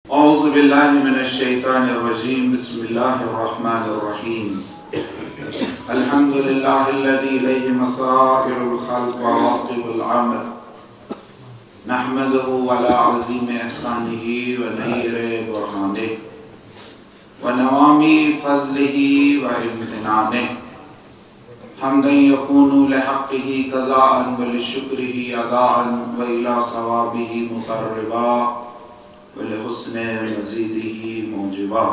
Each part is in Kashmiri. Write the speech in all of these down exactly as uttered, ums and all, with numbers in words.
أعوذ بالله من الشيطان الرجيم. بسم الله الرحمن الرحيم. الحمد لله الذي إليه مصائر الخلق وواقب الأمر. نحمده على عظيم إحسانه ونير برهانه ونوامي فضله وامتنانه، حمدا يكون لحقه قضاء ولشكره أداء وإلى ثوابه مقربا ولحسن مزيده موجبا.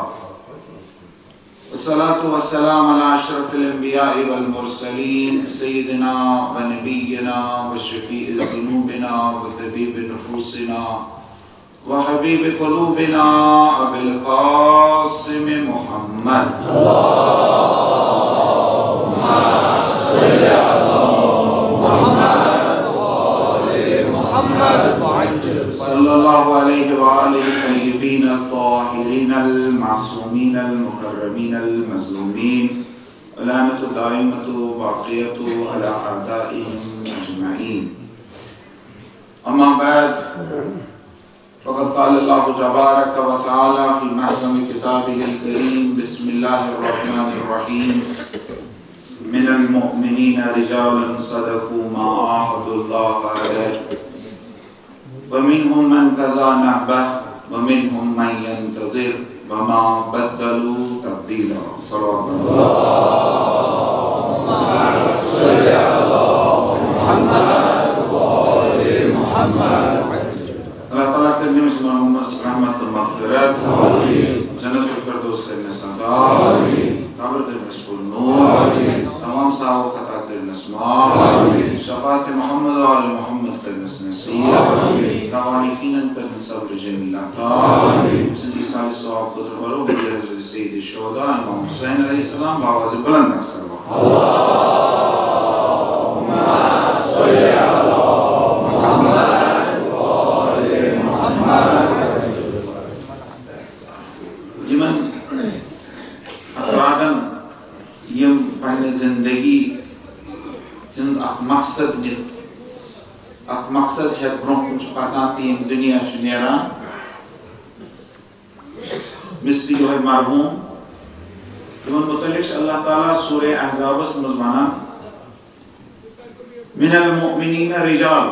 والصلاة والسلام على أشرف الأنبياء والمرسلين سيدنا ونبينا وشفيع ذنوبنا وطبيب نفوسنا وحبيب قلوبنا أبي القاسم محمد. صلى الله عليه وآله الطيبين الطاهرين المعصومين المكرمين المظلومين، ولعنة دائمة باقية على أعدائهم أجمعين. أما بعد، فقد قال الله تبارك وتعالى في محكم كتابه الكريم: بسم الله الرحمن الرحيم. من المؤمنين رجال صدقوا ما عاهدوا الله عليه، ومنهم من قضى نحبه، ومنهم من ينتظر، وما بدلوا تبديلا. صلوات الله. اللہ تعالیٰ کٔرِنَس محمد رحمت تہٕ مغفرت۔ جنت الفردوس کٔرِنَس عطا۔ قبر کٔرِنَس پر نور۔ تمام ساہو خطا کٔرِنَس معاف۔ شفاعت محمد و آل محمد کٔرِنَس نصیب۔ توائفینن کٔرِنَس صبر جمیل عطا۔ سندی سال ثواب خاطر پرو حضرت سید الشہداء امام حسین علیہ السلام باواز بلند اکثر وقت۔ یِمن افرادن یِم پننہِ زندگی ہُنٛد اکھ مقصد نِتھ، اکھ مقصد ہٮ۪تھ برونٛہہ کُن چھِ پکان تہٕ ییٚمہِ دُنیا چھِ نیران، مثل یِہوٚے مرحوم، تِمن متعلق چھِ اللہ تعالیٰ سورہ احزابس منٛز ونان، من المؤمنین رجال،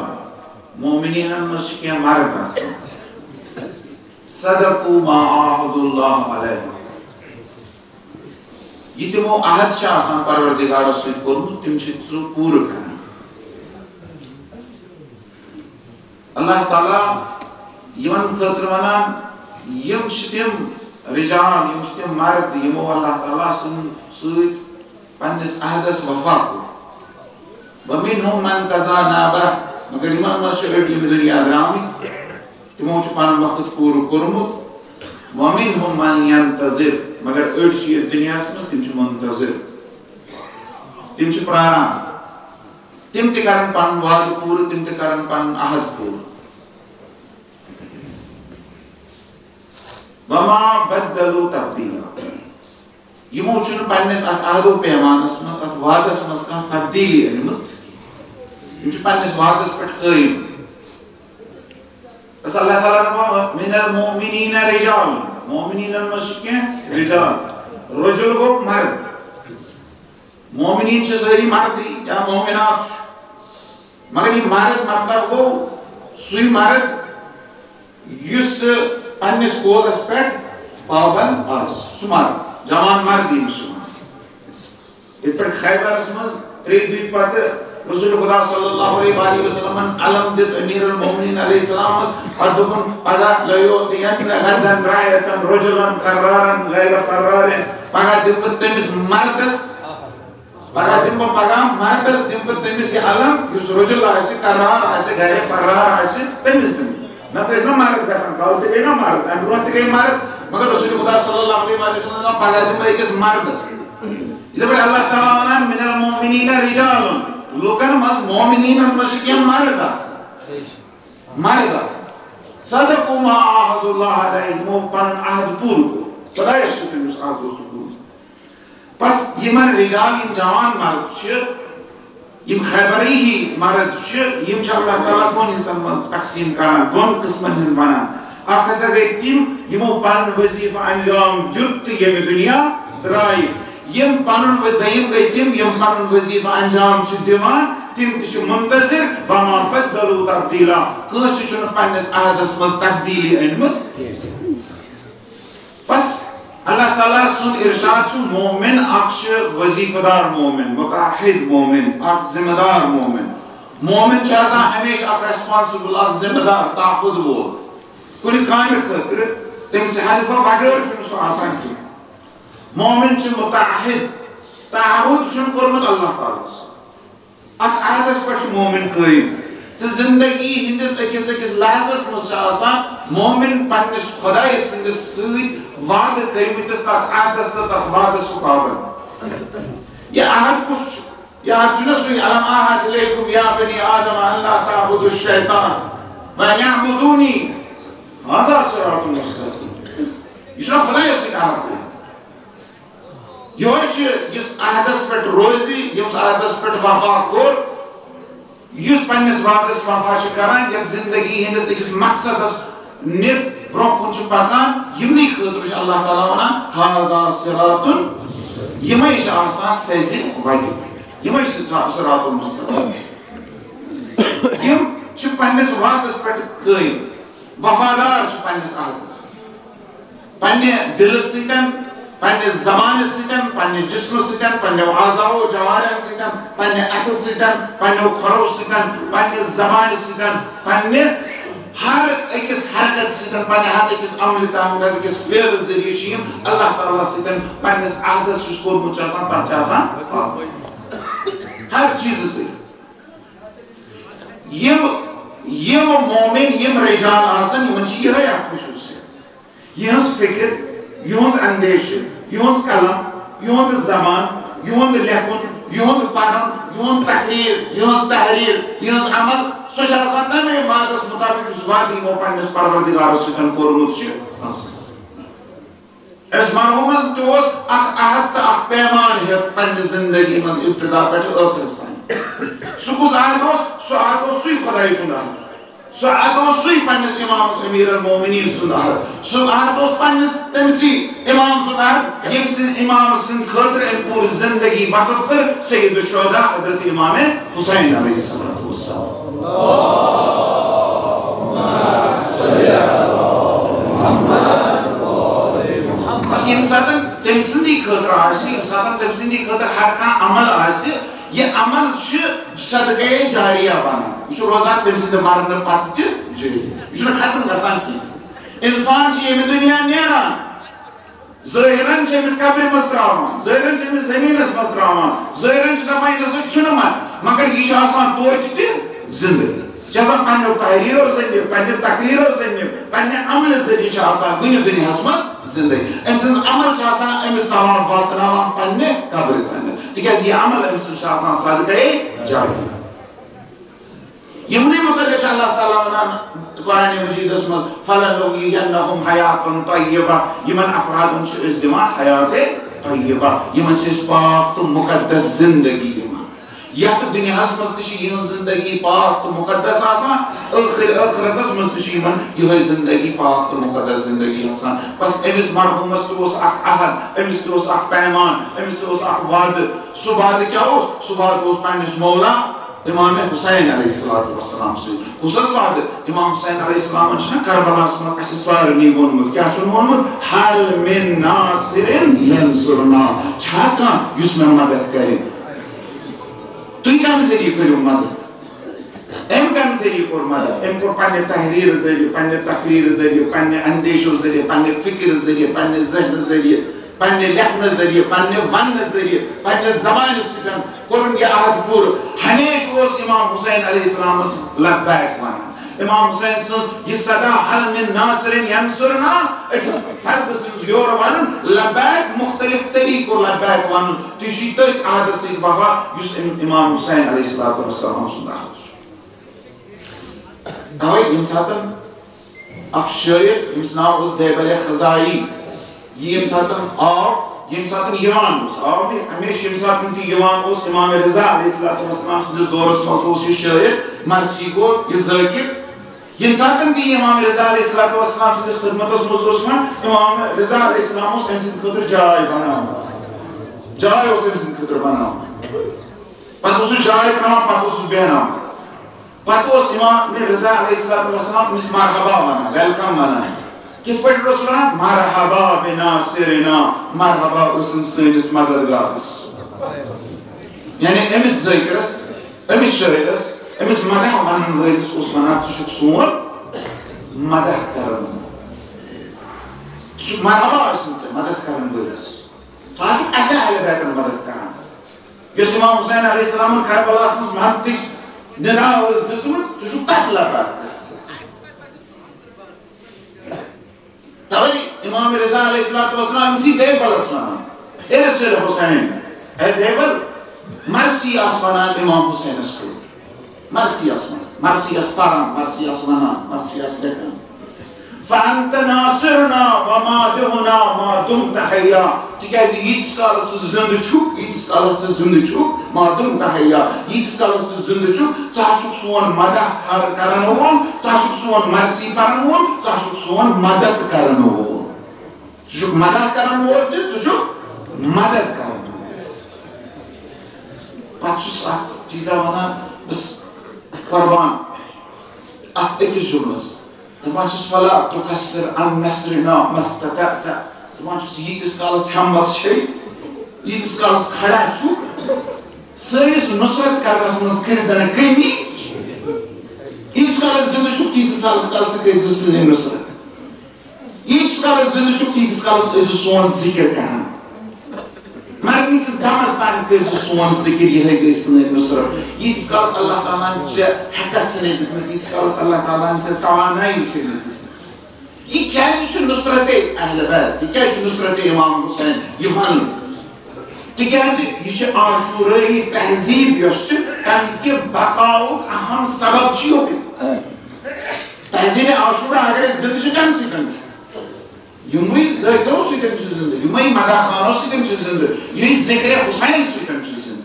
مومنینن منٛز چھِ کینٛہہ مرد آسان، صدقوا ما عاهدوا الله عليه، یہِ تِمو عہد چھِ آسان پروردگارس سۭتۍ کوٚرمُت، تِم چھِ سُہ پوٗرٕ کران۔ اللہ تعالیٰ یِمن خٲطرٕ ونان، یِم چھِ تِم رجال، یِم چھِ تِم مرد، یِمو اللہ تعالیٰ سٕنٛد سۭتۍ پننِس عہدس وفا کوٚر۔ ومنهم من قضى نحبه، مگر یِمن منٛز چھِ أڑۍ یِم دُنیا درٛامٕتۍ، تِمو چھُ پنُن وقت پوٗرٕ کوٚرمُت۔ ومنهم من ينتظر، مگر أڑۍ چھِ یتھ دُنیاہس منٛز، تِم چھِ منتظر، تِم چھِ پراران۔ تِم تہِ کرن پنُن وعدٕ پوٗرٕ، تِم تہِ کرن پنُن عہد پوٗرٕ۔ وما بدلوا تبديلا۔ یِمو چھُنہٕ پننِس اتھ عہد و پیمانس منٛز، اتھ وعدس منٛز کانٛہہ تبدیلی أنمٕژ۔ یِم چھِ پننِس وعدس پٮ۪ٹھ قٲیِم۔ بس اللہ تعالیٰ ہن ووٚن، من المؤمنین رجال، مومنینن منٛز چھِ کینٛہہ رجال، رجل گوٚو مرد۔ مومنین چھِ سٲری مردٕے یا مومنات چھِ۔ مگر یہِ مرد مطلب گوٚو سُے مرد یُس پننِس قولس پٮ۪ٹھ پابند آسہِ، سُہ مرد، جوان مرد ییٚمِس چھِ وَنان۔ یِتھ پٲٹھۍ خیبرس منٛز ترٛیٚیہِ دُہہِ پتہٕ رسول خدا صلی اللہ علیہ وآلہ وسلمن علم دِژ امیر المومنین علیہ السلامس، پتہٕ دوٚپُن، پگاہ لیوتین غدن رایتن رجلن قرارن غیر فرارن، پگاہ دِمہٕ بہٕ تٔمِس مردس، پگاہ دِمہٕ بہٕ، پگاہ مردس دِمہٕ بہٕ تٔمِس یہِ علم، یُس رجل آسہِ، قرار آسہِ، غیر فرار آسہِ، تٔمِس دِمہٕ بہٕ۔ نتہٕ ٲسۍ نا مرد گژھان، کالہٕ تہِ گٔے نا مرد، امہِ برونٛہہ تہِ گٔے مرد، مگر رسول خدا صلی اللہ علیہ وسلم دوٚپ، پگاہ دِمہٕ بہٕ أکِس مردس۔ یِتھے پٲٹھۍ اللہ تعالیٰ ونان، من المؤمنین رجال، لوٗکن منٛز مومنینن منٛز چھِ کینٛہہ مرد آسان، مرد آسان۔ صدقوا ما عاهدوا الله عليه، یِمو پنُن عہد پوٗرٕ کوٚر، خدایس سۭتۍ یُس عہد اوس سُہ کوٚرمُت۔ پس یِمن رجال، یِم جوان مرد چھِ، یِم خیبری ہی مرد چھِ، یِم چھِ اللہ تعالیٰ دۄن حصن منٛز تقسیٖم کران، دۄن قٕسمن ہٕنٛدۍ بنان۔ اکھ ہسا گٔے تِم، یِمو پنُن وظیفہٕ انجام دیُت تہٕ ییٚمہِ دُنیا درٛایہِ۔ یِم پنُن و-، دوٚیِم گٔے تِم، یِم پنُن وظیفہٕ انجام چھِ دِوان، تِم تہِ چھِ منتظر، وما بدلوا تبدیلا۔ کٲنٛسہِ چھُنہٕ پننِس عہدس منٛز تبدیلی أنمٕژ۔ بس، اللہ تعالیٰ سُنٛد ارشاد چھُ، مومن اکھ چھُ وظیفہٕ دار مومن، متعہد مومن، اکھ ذمہ دار مومن۔ مومن چھُ آسان ہمیشہِ اکھ ریسپانسبل، اکھ ذمہ دار، تعہد وول۔ کُنہِ کامہِ خٲطرٕ تٔمِس ہدفہٕ بغٲر چھُنہٕ سُہ آسان کینٛہہ۔ مومن چھُ متعہد، تعہد چھُنہٕ کوٚرمُت اللہ تعالیٰ ہس۔ اتھ عہدس پٮ۪ٹھ چھُ مومن قٲیِم۔ تہٕ زندگی ہٕنٛدِس أکِس أکِس لحظس منٛز چھُ آسان مومن پننِس خۄدایہِ سٕنٛدِس سۭتۍ وعدٕ کٔرمٕتِس تتھ عہدس تہٕ تتھ وعدس سُہ پابند۔ یہِ عہد کُس چھُ؟ یہِ عہد چھُنہ سُے، الم اعہد الیکم یا بنی آدم ان لا تعبدوا الشیطان وان اعبدونی، ھذا صراط مستقیم۔ یہِ چھُنہ خۄدایس سۭتۍ عہد کوٚرمُت؟ یہوے چھُ یُس عہدس پٮ۪ٹھ روزِ، یُس عہدس پٮ۪ٹھ وفا کوٚر، یُس پننِس وعدس وفا چھُ کران، یتھ زندگی ہٕنٛدِس أکِس مقصدس نِتھ برونٛہہ کُن چھُ پکان، یِمنٕے خٲطرٕ چھُ اللہ تعالیٰ ونان، ھذا صراط، یِمے چھِ آسان سیٚزِ وتہِ، یِمے چھِ صراط المستقیم۔ یِم چھِ پننِس وعدس پٮ۪ٹھ قٲیِم، وفادار چھِ پننِس عہدس۔ پننہِ دلہٕ سۭتۍ، پننہِ زبانہِ سۭتۍ، پننہِ جسمہٕ سۭتۍ، پننیو اعضاءو جوارحن سۭتۍ، پننہِ اتھٕ سۭتۍ، پننیو کھۄرو سۭتۍ، پننہِ زبانہِ سۭتۍ، پننہِ ہر أکِس حرکت سۭتۍ، پننہِ ہر أکِس عملہِ تام، ہر أکِس فعلہٕ ذٔریعہٕ چھِ یِم اللہ تعالیٰ سۭتۍ پننِس عہدس یُس کوٚرمُت چھُ آسان، تتھ چھِ آسان پابند۔ ہر چیٖزٕ سۭتۍ۔ یِم، یِم مومن، یِم رجال آسن، یِمن چھِ یِہے اکھ خصوٗصیت۔ یِہٕنٛز فِکر، یِہُنٛد اندیشہٕ، یِہٕنٛز قلم، یِہُنٛد زبان، یِہُنٛد لیکھُن، یِہُنٛد پرُن، یِہُنٛد تقریر، یِہٕنٛز تحریر، یِہٕنٛز عمل، سۄ چھِ آسان تمے وعدس مطابق یُس وعدٕ یِمو پننِس پروردگارس سۭتۍ کوٚرمُت چھُ آسان۔ أمِس مرحوٗمس تہِ اوس اکھ عہد تہٕ اکھ پیمان ہیٚتھ پننہِ زندگی منٛز ابتدا پٮ۪ٹھ ٲخرس تام۔ سُہ کُس عہد اوس؟ سُہ عہد اوس سُے خۄدایہِ سُنٛد عہد۔ سُہ عہد اوس سُے پننِس امامس امیر المومنین سُنٛد عہد۔ سُہ عہد اوس پننِس تٔمسٕے امام سُنٛد عہد، ییٚمہِ سٕنٛدِ امام سٕنٛدِ خٲطرٕ أمۍ پوٗرٕ زندگی وقف کٔر، سید الشہداء حضرت امام حسین علیہ الصلوۃ والسلام۔ بس ییٚمہِ ساتہٕ تٔمۍ سٕنٛدی خٲطرٕ آسہِ، ییٚمہِ ساتہٕ تٔمۍ سٕنٛدی خٲطرٕ ہر کانٛہہ عمل آسہِ، یہِ عمل چھُ صدقے جاریہ بنان۔ یہِ چھُ روزان تٔمۍ سٕنٛدِ مرنہٕ پتہٕ تہِ جٲری۔ یہِ چھُنہٕ ختم گژھان کینٛہہ۔ انسان چھُ ییٚمہِ دُنیا نیران، ظٲہِرن چھِ أمِس قبرِ منٛز ترٛاوان، ظٲہِرن چھِ أمِس زٔمیٖنس منٛز ترٛاوان، ظٲہِرن چھِ دَپان، "یہِ نَسا چھُنہٕ وۄنۍ"، مگر یہِ چھُ آسان توتہِ تہِ زِندٕ۔ یہِ چھُ آسان پننیو تحریٖرو ذٔریعہٕ، پننہِ تقریٖرو ذٔریعہٕ، پننہِ عملہِ ذٔریعہٕ چھُ آسان وُنہِ دُنیاہس منٛز زِندٕ۔ أمۍ سٕنٛز عمل چھِ آسان أمِس ثواب واتناوان پننہِ قبرِ تامَتھ، تِکیٛازِ یہِ عمل أمۍ سُنٛد چھُ آسان صدقے جاریہ۔ یِمنٕے مُتعلِق چھُ اللہ تعالیٰ وَنان قرآنِ مجیٖدَس منٛز، "فَلَنُحْيِيَنَّهُمْ حَيَاةً طَيِّبَةً"، یِمَن افرادَن چھِ أسۍ دِوان حیاتِ طیبہ، یِمَن چھِ أسۍ پاک تہٕ مُقدس زِندگی دِوان۔ یَتھ دُنیاہَس منٛز تہِ چھِ یِہٕنٛز زِندگی پاک تہٕ مُقدس آسان، ٲخٕر-، ٲخرَتَس منٛز تہِ چھِ یِمَن یِہوٚے زِندگی پاک تہٕ مُقدس زِندگی آسان۔ بَس أمِس مرحوٗمَس تہِ اوس اَکھ عہد، أمِس تہِ اوس اَکھ پیمان، أمِس تہِ اوس اَکھ وعدٕ۔ سُہ وعدٕ کیٛاہ اوس؟ سُہ وعدٕ اوس پنٛنِس مولا امام حسین علیہ الصلوۃ والسلام سۭتۍ۔ کُس حظ وعدٕ؟ امام حسین علیہ السلامن چھُنہ کربلاہس منٛز اسہِ سارنٕے ووٚنمُت، کیٛاہ چھُن ووٚنمُت؟ "هل من ناصر ینصرنا"، چھا کانٛہہ یُس مےٚ مدد کرِ؟ تُہۍ کمہِ ذٔریعہٕ کٔرِو مدد؟ أمۍ کمہِ ذٔریعہٕ کوٚر مدد؟ أمۍ کوٚر پننہِ تحریرٕ ذٔریعہٕ، پننہِ تقریرٕ ذٔریعہٕ، پننہِ اندیشو ذٔریعہٕ، پننہِ فکرٕ ذٔریعہٕ، پننہِ ذہنہٕ ذٔریعہٕ، پننہِ لیکھنہٕ ذٔریعہٕ، پننہِ وننہٕ ذٔریعہٕ، پننہِ زبانہِ سۭتۍ کوٚرُن یہِ عہد پوٗرٕ۔ ہمیشہِ اوس امام حسین علیہ السلامس لبیک ونان۔ امام حسین سٕنٛز یہِ صدا، "هل من ناصر ینصرنا"، أکِس فردٕ سٕنٛز یورٕ ونُن لبیک، مختلف طریقو لبیک ونُن۔ تہٕ یہِ چھُ تٔتھۍ عہدس سۭتۍ وفا یُس ام-، امام حسین علیہ الصلوۃ والسلام سُنٛد عہد چھُ۔ توے ییٚمہِ ساتہٕ اکھ شٲعر، ییٚمِس ناو اوس دیبلِ خزائی، یہِ ییٚمہِ ساتہٕ آو، ییٚمہِ ساتہٕ یِوان اوس، آو نہٕ ہمیشہِ، ییٚمہِ ساتہٕ تہِ یِوان اوس، امام رضا علیہ الصلوۃ والسلام سٕنٛدِس دورس منٛز اوس یہِ شٲعر، مرثی گوٚو، یہِ ذٲکِر، ییٚمہِ ساتہٕ تہِ امام رضا علیہ الصلوۃ والسلام سٕنٛدِس خدمتس منٛز اوس یِوان، امام رضا علیہ السلام اوس أمۍ سٕنٛدِ خٲطرٕ جاے بناوان۔ جاے اوس أمۍ سٕنٛدِ خٲطرٕ بناوان۔ پتہٕ اوسُس جاے ترٛاوان، پتہٕ اوسُس بیٚہناوان۔ پتہٕ اوس امام رضا علیہ الصلوۃ والسلام أمِس مرحبا ونان، welcome ونان۔ کِتھ پٲٹھۍ اوس ونان؟ "مرحبا بناصرنا"، مرحبا ٲسِن سٲنِس مددگارس۔ یعنی أمِس ذٲکرس، أمِس شٲعرس، أمِس مدح ونن وٲلِس اوس ونان، "ژٕ چھُکھ سون مدح کرن وول۔ ژٕ چھُکھ مرحبا ٲسِن ژےٚ مدد کرن وٲلِس۔ ژٕ ہا چھُکھ اَسہِ اہل بیتن مدد کران۔" یُس امام حسین علیہ السلامن کربلاہس منٛز مددٕچ ندا ٲس دِژمٕژ، ژٕ چھُکھ تتھ لبان۔ توے امام رضا علیہ الصلوۃ والسلام أمِس یہِ دیبلس ونان، "ارسل حسین"، اے دیبل، مرثی آس ونان امام حسینس کُن۔ مرثی آس ونان، مرثی آس پران، مرثی آس ونان، مرثی آس لیکھان۔ "فانت ناصرنا و مادحنا ما دمت حیا"، تِکیازِ ییٖتِس کالس ژٕ زندٕ چھُکھ، ییٖتِس کالس ژٕ زندٕ چھُکھ، ما دمت حیا، ییٖتِس کالس ژٕ زندٕ چھُکھ، ژٕ ہا چھُکھ سون مدح کر-، کرن وول، ژٕ ہا چھُکھ سون مرثی پرن وول، ژٕ ہا چھُکھ سون مدد کرن وول۔ ژٕ چھُکھ مدد کرن وول تہِ، ژٕ چھُکھ مدد کرن وول۔ پتہٕ چھُس اکھ چیٖزا ونان، بس قربان اتھ أکِس جملس۔ دپان چھُس، "فلا تکثر عن نصرنا ما استطعت"۔ دپان چھُس، ییٖتِس کالس ہمت چھے، ییٖتِس کالس کھڑا چھُکھ، سٲنِس نصرت کرنس منٛز کٔرۍ زِ نہٕ کٔمی۔ ییٖتِس کالس زندٕ چھُکھ، تیٖتِس کالس، کالس کٔرۍ زِ سٲنۍ نصرت۔ ییٖتِس کالس زندٕ چھُکھ، تیٖتِس کالس ٲسۍ زِ سون ذِکِر کران۔ مرنہٕ کِس دمس تام کٔرۍ زِ سون ذِکِر، یِہے گٔے سٲنۍ نصرت۔ ییٖتِس کالس اللہ تعالیٰ ہن ژےٚ ہٮ۪کتھ چھنہٕ دِژمٕژ، ییٖتِس کالس اللہ تعالیٰ ہن ژےٚ توانٲیی چھنہٕ دِژمٕژ۔ یہِ کیازِ چھُ نصرت اہل بیت؟ یہِ کیازِ چھُ نصرت امام حسین یہِ ونُن؟ تِکیازِ یہِ چھِ عاشورٲیی تہذیٖب یۄس چھِ، تَمہِ کہِ بقاوُک اہم سبب چھُ یِہوٚے۔ تہذیٖب عاشورہ اگر أسۍ زِندٕ چھِ، کَمہِ سۭتۍ چھُ؟ یِموٕے ذٲکرو سۭتۍ چھُ زِندٕ، یِموٕے مداح خانو سۭتۍ چھُ زِندٕ، یہِ ذِکرِ حسین سۭتۍ چھُ زِندٕ۔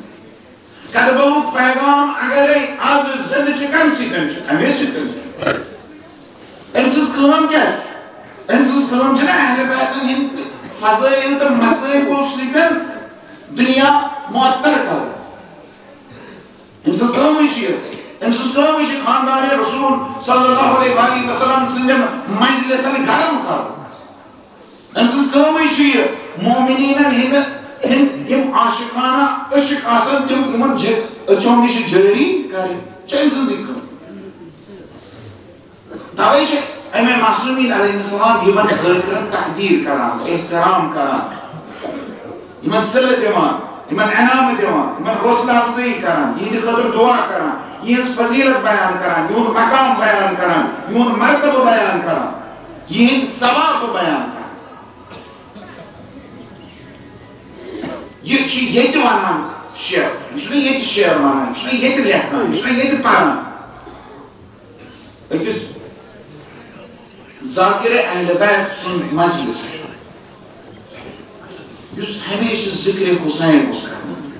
کربلُک پیغام اگرے از زِندٕ چھُ، کَمہِ سۭتۍ چھُ؟ اَمے سۭتۍ چھُ۔ أمۍ سٕنٛز کٲم کیٛاہ چھِ؟ أمۍ سٕنٛز کٲم چھِ نا اہل بیتَن ہٕنٛدۍ فضٲیِل تہٕ مصٲیبو سۭتۍ دُنیا معطر کرُن۔ أمۍ سٕنٛز کٲمٕے چھِ یہِ۔ أمۍ سٕنٛز کٲمٕے چھِ خاندان رسول صلی اللہ علیہ وآلہ وسلم سٕنٛدٮ۪ن مجلسن گرم کرُن۔ أمۍ سٕنٛز کٲمٕے چھِ یہِ، مومنیٖنن ہٕنٛدۍ، ہٕنٛدۍ یِم عاشقانہ عشق آسن، تِم یِمن ج-، أچھو نِش جٲری کرٕنۍ۔ چھِ أمۍ سٕنٛز یہِ کٲم۔ توے چھِ امام معصومین علیہ السلام یِمن ذٲکرن تقدیر کران، احترام کران، یِمن صلہ دِوان، یِمن انعام دِوان، یِمن حوصلہ افزٲیی کران، یِہنٛدِ خٲطرٕ دعا کران، یِہنٛز فضیلت بیان کران، یِہُنٛد مقام بیان کران، یِہُنٛد مرتبہٕ بیان کران، یِہنٛدۍ ثواب بیان کران۔ یہِ چھُ ییٚتہِ ونان شعر، یہِ چھُنہٕ ییٚتہِ شعر ونان، یہِ چھُنہٕ ییٚتہِ لیکھان، یہِ چھُنہٕ ییٚتہِ پران۔ أکِس ذاکر اہل بیت سُنٛد مجلس چھُ، یُس ہمیشہِ ذکر حسین اوس کران۔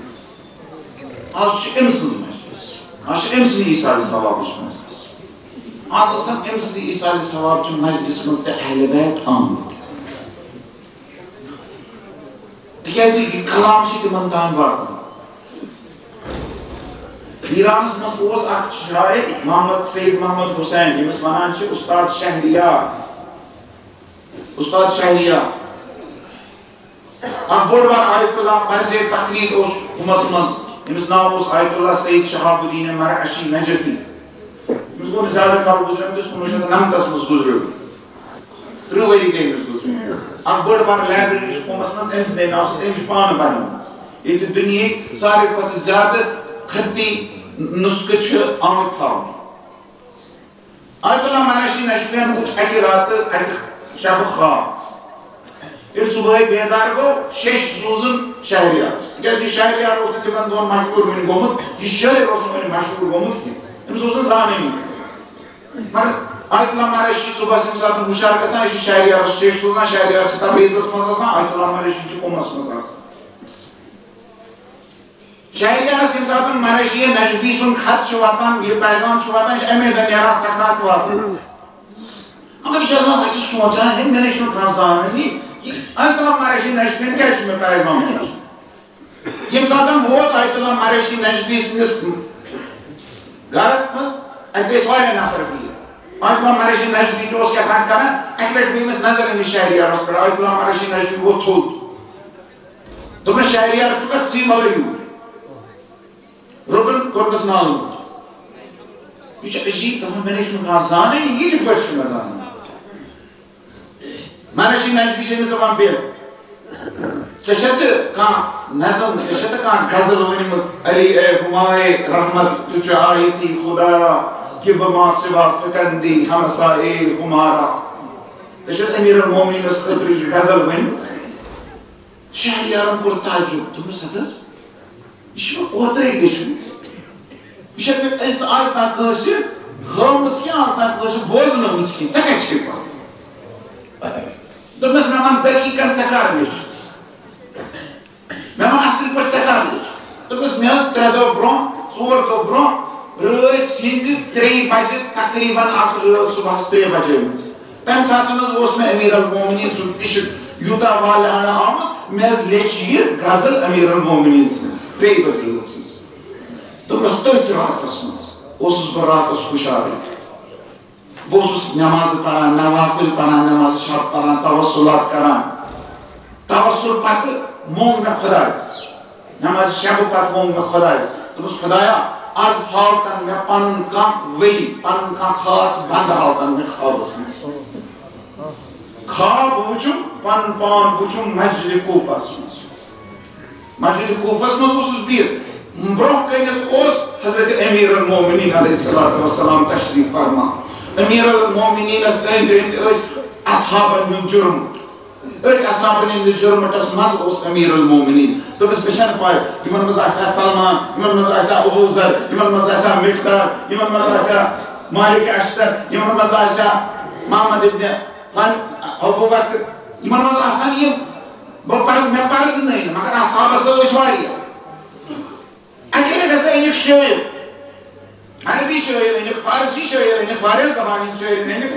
آز چھُ أمۍ سٕنٛز مجلس، آز چھُ أمۍ سٕنٛدِ ایثار ثوابٕچ مجلس۔ آز آسن أمۍ سٕنٛدِ ایثار ثوابٕچہِ مجلس منٛز تہِ اہل بیت آمٕتۍ۔ تِکیازِ یہِ کلام چھُ تِمن تام واتان۔ ایرانس منٛز اوس اکھ شاعر محمد، سید محمد حسین، ییٚمِس ونان چھِ استاد شہریار۔ استاد شہریار۔ اکھ بوٚڑ بار آیت اللہ مرضی تقلید اوس قومس منٛز، أمِس ناو اوس آیت اللہ سید شہاب الدین مرعشی نجفی۔ أمِس گوٚو نہٕ زیادٕ کال گُزریومُت، یُس کُنوُہ شیٚتھ تہٕ نَمتَس منٛز گُزریو۔ ترٕٛہ ؤری گٔے أمِس گُزریمٕتۍ۔ اکھ بٔڑ بار لائبریری چھِ قومس منٛز أمۍ سٕنٛدے ناوٕ سۭتۍ، أمۍ چھِ پانہٕ بنٲومٕژ۔ ییٚتہِ دُنیہٕکۍ ساروی کھۄتہٕ زیادٕ خطی نسخہٕ چھِ آمٕتۍ تھاونہٕ۔ آیت اللہ مرعشی نجفیَن وُچھ اَکہِ راتہٕ اَکہِ شبہٕ خواب۔ ییٚلہِ صبحٲے بیدار گوٚو، شیٚچھ سوٗزُن شہریارس، تِکیازِ یہِ شہریار اوس نہٕ تِمن دۄہن مشہوٗر وُنہِ گوٚمُت، یہِ شٲعر اوس نہٕ وُنہِ مشہوٗر گوٚمُت کینٛہہ، أمِس اوس نہٕ زانٲنی۔ مگر آیت اللہ مرعشی صبحس ییٚمہِ ساتہٕ ہُشار گژھان، یہِ چھُ شہریارس شیٚچھ سوزان، شہریار چھُ تبریزس منٛز آسان، آیت اللہ مرعشی چھُ قُمس منٛز آسان۔ شہریارس ییٚمہِ ساتہٕ مرشی نجفی سُنٛد خط چھُ واتان، یہِ پیغام چھُ واتان، یہِ چھُ اَمے دۄہ نیران سکرات واتُن۔ مگر یہِ چھُ آسان اَتہِ سونٛچان، ہے، مےٚ نے چھُنہٕ کانٛہہ زانٲنی، یہِ آیت اللہ مرشی نجفی کیٛازِ چھُ مےٚ پیغام سوزمُت؟ ییٚمہِ ساتہٕ ووت آیت اللہ مرشی نجفی سٕنٛدِس گرس منٛز، اَتہِ ٲسۍ واریاہ نفر بِہِتھ۔ آیت اللہ مرشی نجفی تہِ اوس کیٛاہ تام کران، اَکہِ لٹہِ پیٚیہِ أمِس نظر أمِس شہریارس پٮ۪ٹھ، آیت اللہ مرشی نجفی ووت تھوٚد۔ دوٚپمَس، "شہریار، ژٕ کَتھ ژٕے مَلٲے یوٗر؟" روٚٹُن کوٚرمَس نالہٕ موٚت۔ یہِ چھُ عجیٖب، دَپان، مےٚ نے چھُنہٕ کانٛہہ زانٲنی، یہِ کِتھ پٲٹھۍ چھُ مےٚ زانان؟ معنی چھِ، مےٚ چھِ أمِس دَپان، "بیٚہہ، ژےٚ چھےٚ تہٕ کانٛہہ نظم، ژےٚ چھےٚ تہٕ کانٛہہ غزل ؤنمٕژ، علی اے ہمائے رحمت، تُجھ آیتی خدایا، کہ بما سوا فکندی ہمسائے ہمارا؟" ژےٚ چھےٚ امیر المومنینس خٲطرٕ یہِ غزل ؤنمٕژ؟ شہریارن کوٚر تعجب، دوٚپمَس، "ہتہٕ، یہِ چھِ مےٚ اوترَے لیٚچھمٕژ۔ یہِ چھَنہٕ مےٚ أزۍ تہٕ آز تام کٲنٛسہِ ہٲومٕژ کینٛہہ، آز تام کٲنٛسہِ بوزنٲومٕژ کینٛہہ۔ ژےٚ کَتہِ چھے پَے؟" دوٚپمَس، "مےٚ وَن دقیٖقن ژےٚ کَر لیٚچھ؟ مےٚ وَن اَصٕل پٲٹھۍ ژےٚ کَر لیٚچھ؟" دوٚپمَس، "مےٚ ٲس ترٛےٚ دۄہ برونٛہہ، ژور دۄہ برونٛہہ، رٲژ ہِنٛزِ ترٛیٚیہِ بجہِ، تقریباً آسہٕ رٲژ صُبحَس ترٛےٚ بجے مٕژ۔ تَمہِ ساتہٕ حظ اوس مےٚ امیر المومنین سُنٛد عشق یوٗتاہ والہانہ آمُت، مےٚ حظ لیٚچھ یہِ غزل امیر المومنین سٕنٛز ترٛیٚیہِ بجہِ رٲژ ہٕنٛز۔" دوٚپمَس، تٔتھۍ راتَس منٛز اوسُس بہٕ راتَس ہُشارٕے۔ بہٕ اوسُس نمازٕ پران، نوافل پران، نماز شب پران، توسلات کران۔ توسل پتہٕ مونگ مےٚ خۄدایَس۔ نماز شب پتہٕ مونگ مےٚ خۄدایَس۔ دوٚپُس، "خۄدایا، آز ہاو تن مےٚ پنُن کانٛہہ ولی، پنُن کانٛہہ خاص بندٕ ہاو تن مےٚ خوابس منٛز۔" خواب وٕچھُم، پنُن پان وٕچھُم مسجد کوفس منٛز۔ مسجد کوفس منٛز اوسُس بِہِتھ۔ برونٛہہ کنٮ۪تھ اوس حضرت امیر المومنین علیہ الصلوۃ والسلام تشریف فرما۔ امیر المومنینس أنٛدۍ أنٛدۍ ٲسۍ اصحابن ہُنٛد جرم۔ أتھۍ اصحابن ہٕنٛدِس جرمٹس منٛز اوس امیر المومنین۔ دوٚپُس، "مےٚ چھنہٕ پَے، یِمن منٛز آسہِ ہا سلمان، یِمن منٛز آسہِ ہا ابو ذر، یِمن منٛز آسہِ ہا مقداد، یِمن منٛز آسہِ ہا مالک اشتر، یِمن منٛز آسہِ ہا محمد ابن فن، ابو بکر، یِمن منٛز آسن یِم۔" بہٕ پرز-، مےٚ پرزنٲے نہٕ، مگر اصحابس ٲسۍ واریاہ۔ اَکہِ لَٹہِ ہسا أنِکھ شٲعر، عربی شٲعر أنِکھ، فارسی شٲعر أنِکھ، واریاہ زبانہِ ہٕنٛدۍ شٲعر أنِکھ۔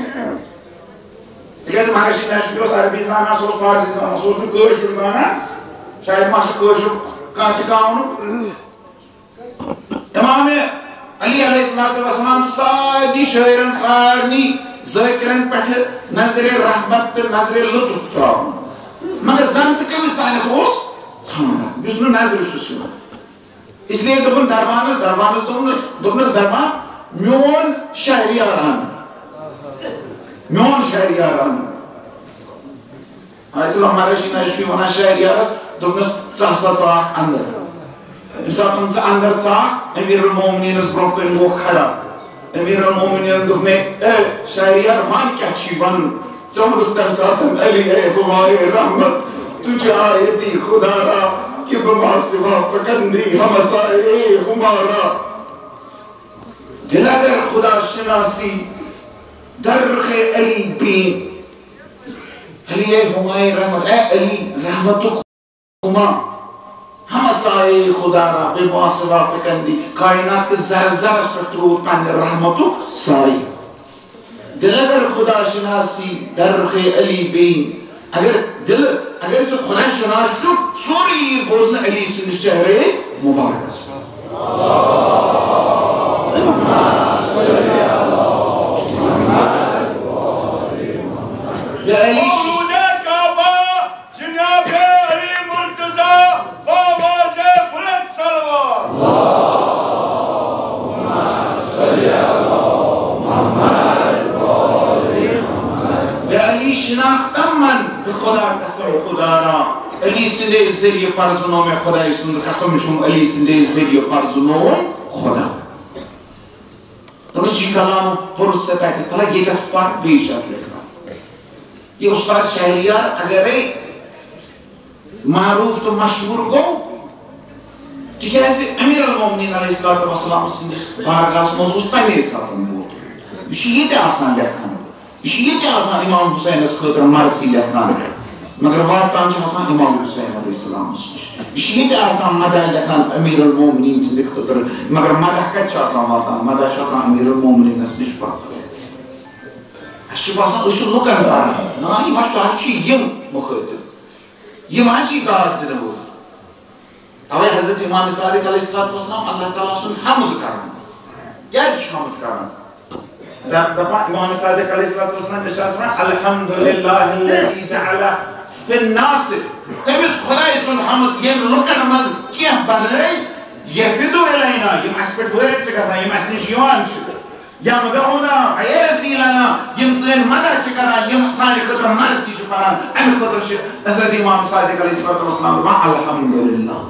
تِکیٛازِ مہرشی نشفی اوس عربی زانان، سُہ اوس فارسی زانان، سُہ اوس نہٕ کٲشُر زانان۔ شاید ما سُہ کٲشُر کانٛہہ تہِ کانٛہہ ووٚنُکھ۔ امام علی علیہ الصلوۃ والسلام چھُ سارنٕے شٲعرن، سارنٕے ذٲکرن پٮ۪ٹھٕ نظرِ رحمت تہٕ نظرِ لطف تراوان۔ مگر زن تہٕ کٔمِس تانٮ۪تھ اوس ژھانڈان، یُس نہٕ نظرِ چھُس یِوان۔ اس لیے دوٚپُن دربانس، دربانس دوٚپنس، دوٚپنس، "دربان، میون شہریار ان، میون شہریار ان۔" آیت اللہ مہرشی نشفی ونان شہریارس، دوٚپنس، "ژٕ ہسا ژاکھ اندر۔" ییٚمہِ ساتہٕ ژٕ اندر ژاکھ، امیر المومنینس برونٛہہ کنہِ گوٚو کھڑا۔ امیر المومنین دوٚپ مےٚ، "اے شہریار، ون کیٛاہ چھی ونُن؟" ژٕ ووٚنُکھ تَمہِ ساتہٕ، "علی اے ہمائے رحمت، تُجھ آیتی خدا را، کہ بما سوا فکندی ہمسائے ہمارا۔" دل اگر خدا شناسی، در رخ علی بین۔ علی اے ہمائے رحمت، اے علی رحمتُک ہما، ہمسائے خدا را بے ما سوا فکندی، کائنات کِس ذرس ذرس پٮ۪ٹھ ترووُتھ پننہِ رحمتُک سایہِ۔ دل اگر خدا شناسی در رخ علی بین، اگر دل، اگر ژٕ خدا شناس چھُکھ، سورُے یی بوزنہٕ علی سٕنٛدِس چہرے مبارکس پٮ۪ٹھ۔ یا علی، مولود کعبہ جناب علی مرتضی بآواز بلند صلوات۔ بے علی شناختم من بہ خدا قسم خدا را۔ علی سندے ذریعہ پرزنو مے خدای سند قسم چھم، علی سندے ذریعہ پرزنو خدا۔ دوٚپُس، یہِ کلام پوٚرُتھ ژےٚ تَتہِ، تَلہ ییٚتٮ۪تھ پَر، بیٚیہِ چھُ اَتھ لیکھان۔ یہِ اُستاد شہریار اگرے معروف تہٕ مشہوٗر گوٚو، تِکیٛازِ امیر المومنین علیہ الصلوۃ والسلام سٕنٛدِس بارگاہَس منٛز اوس تَمے ساتہٕ ووتمُت۔ یہِ چھُ ییٚتہِ آسان لیکھان، یہِ چھُ ییٚتہِ آسان امام حسینَس خٲطرٕ مرثی لیکھان۔ مگر واتان چھُ آسان امام حسین علیہ السلامس نِش۔ یہِ چھُ ییٚتہِ آسان مدح لیکھان امیر المومنین سٕنٛدِ خٲطرٕ، مگر مدح کتہِ چھُ آسان واتان؟ مدح چھُ آسان امیر المومنینس نِش پتھ۔ اَسہِ چھُ باسان أسۍ چھِ لُکن کران، نہ، یِم ہا چھِ، اَتھ چھِ یِم مُخٲطِب، یِم ہا چھِ یہِ داد دِنہٕ وٲلۍ۔ توے حضرت امام صادق علیہ الصلوۃ والسلام اللہ تعالیٰ سُنٛد حمد کران۔ کیازِ چھُ حمد کران؟ دپ-، دپان امام صادق علیہ الصلوۃ والسلام ارشاد فرماوان، "الحمد للہ الذی جعل فی الناس"، تٔمِس خداے سُنٛد حمد، ییٚمۍ لُکن منٛز کینٛہہ بنٲے، "یفیدو الینا"، یِم اَسہِ پٮ۪ٹھ وٲتۍ چھِ گژھان، یِم اَسہِ نِش یِوان چھِ، "یمدحونا ویرثی لنا"، یِم سٲنۍ مدد چھِ کران، یِم سانہِ خٲطرٕ مرثی چھِ پران، اَمہِ خٲطرٕ چھِ حضرت امام صادق علیہ الصلوۃ والسلام دپان، "الحمد للہ"۔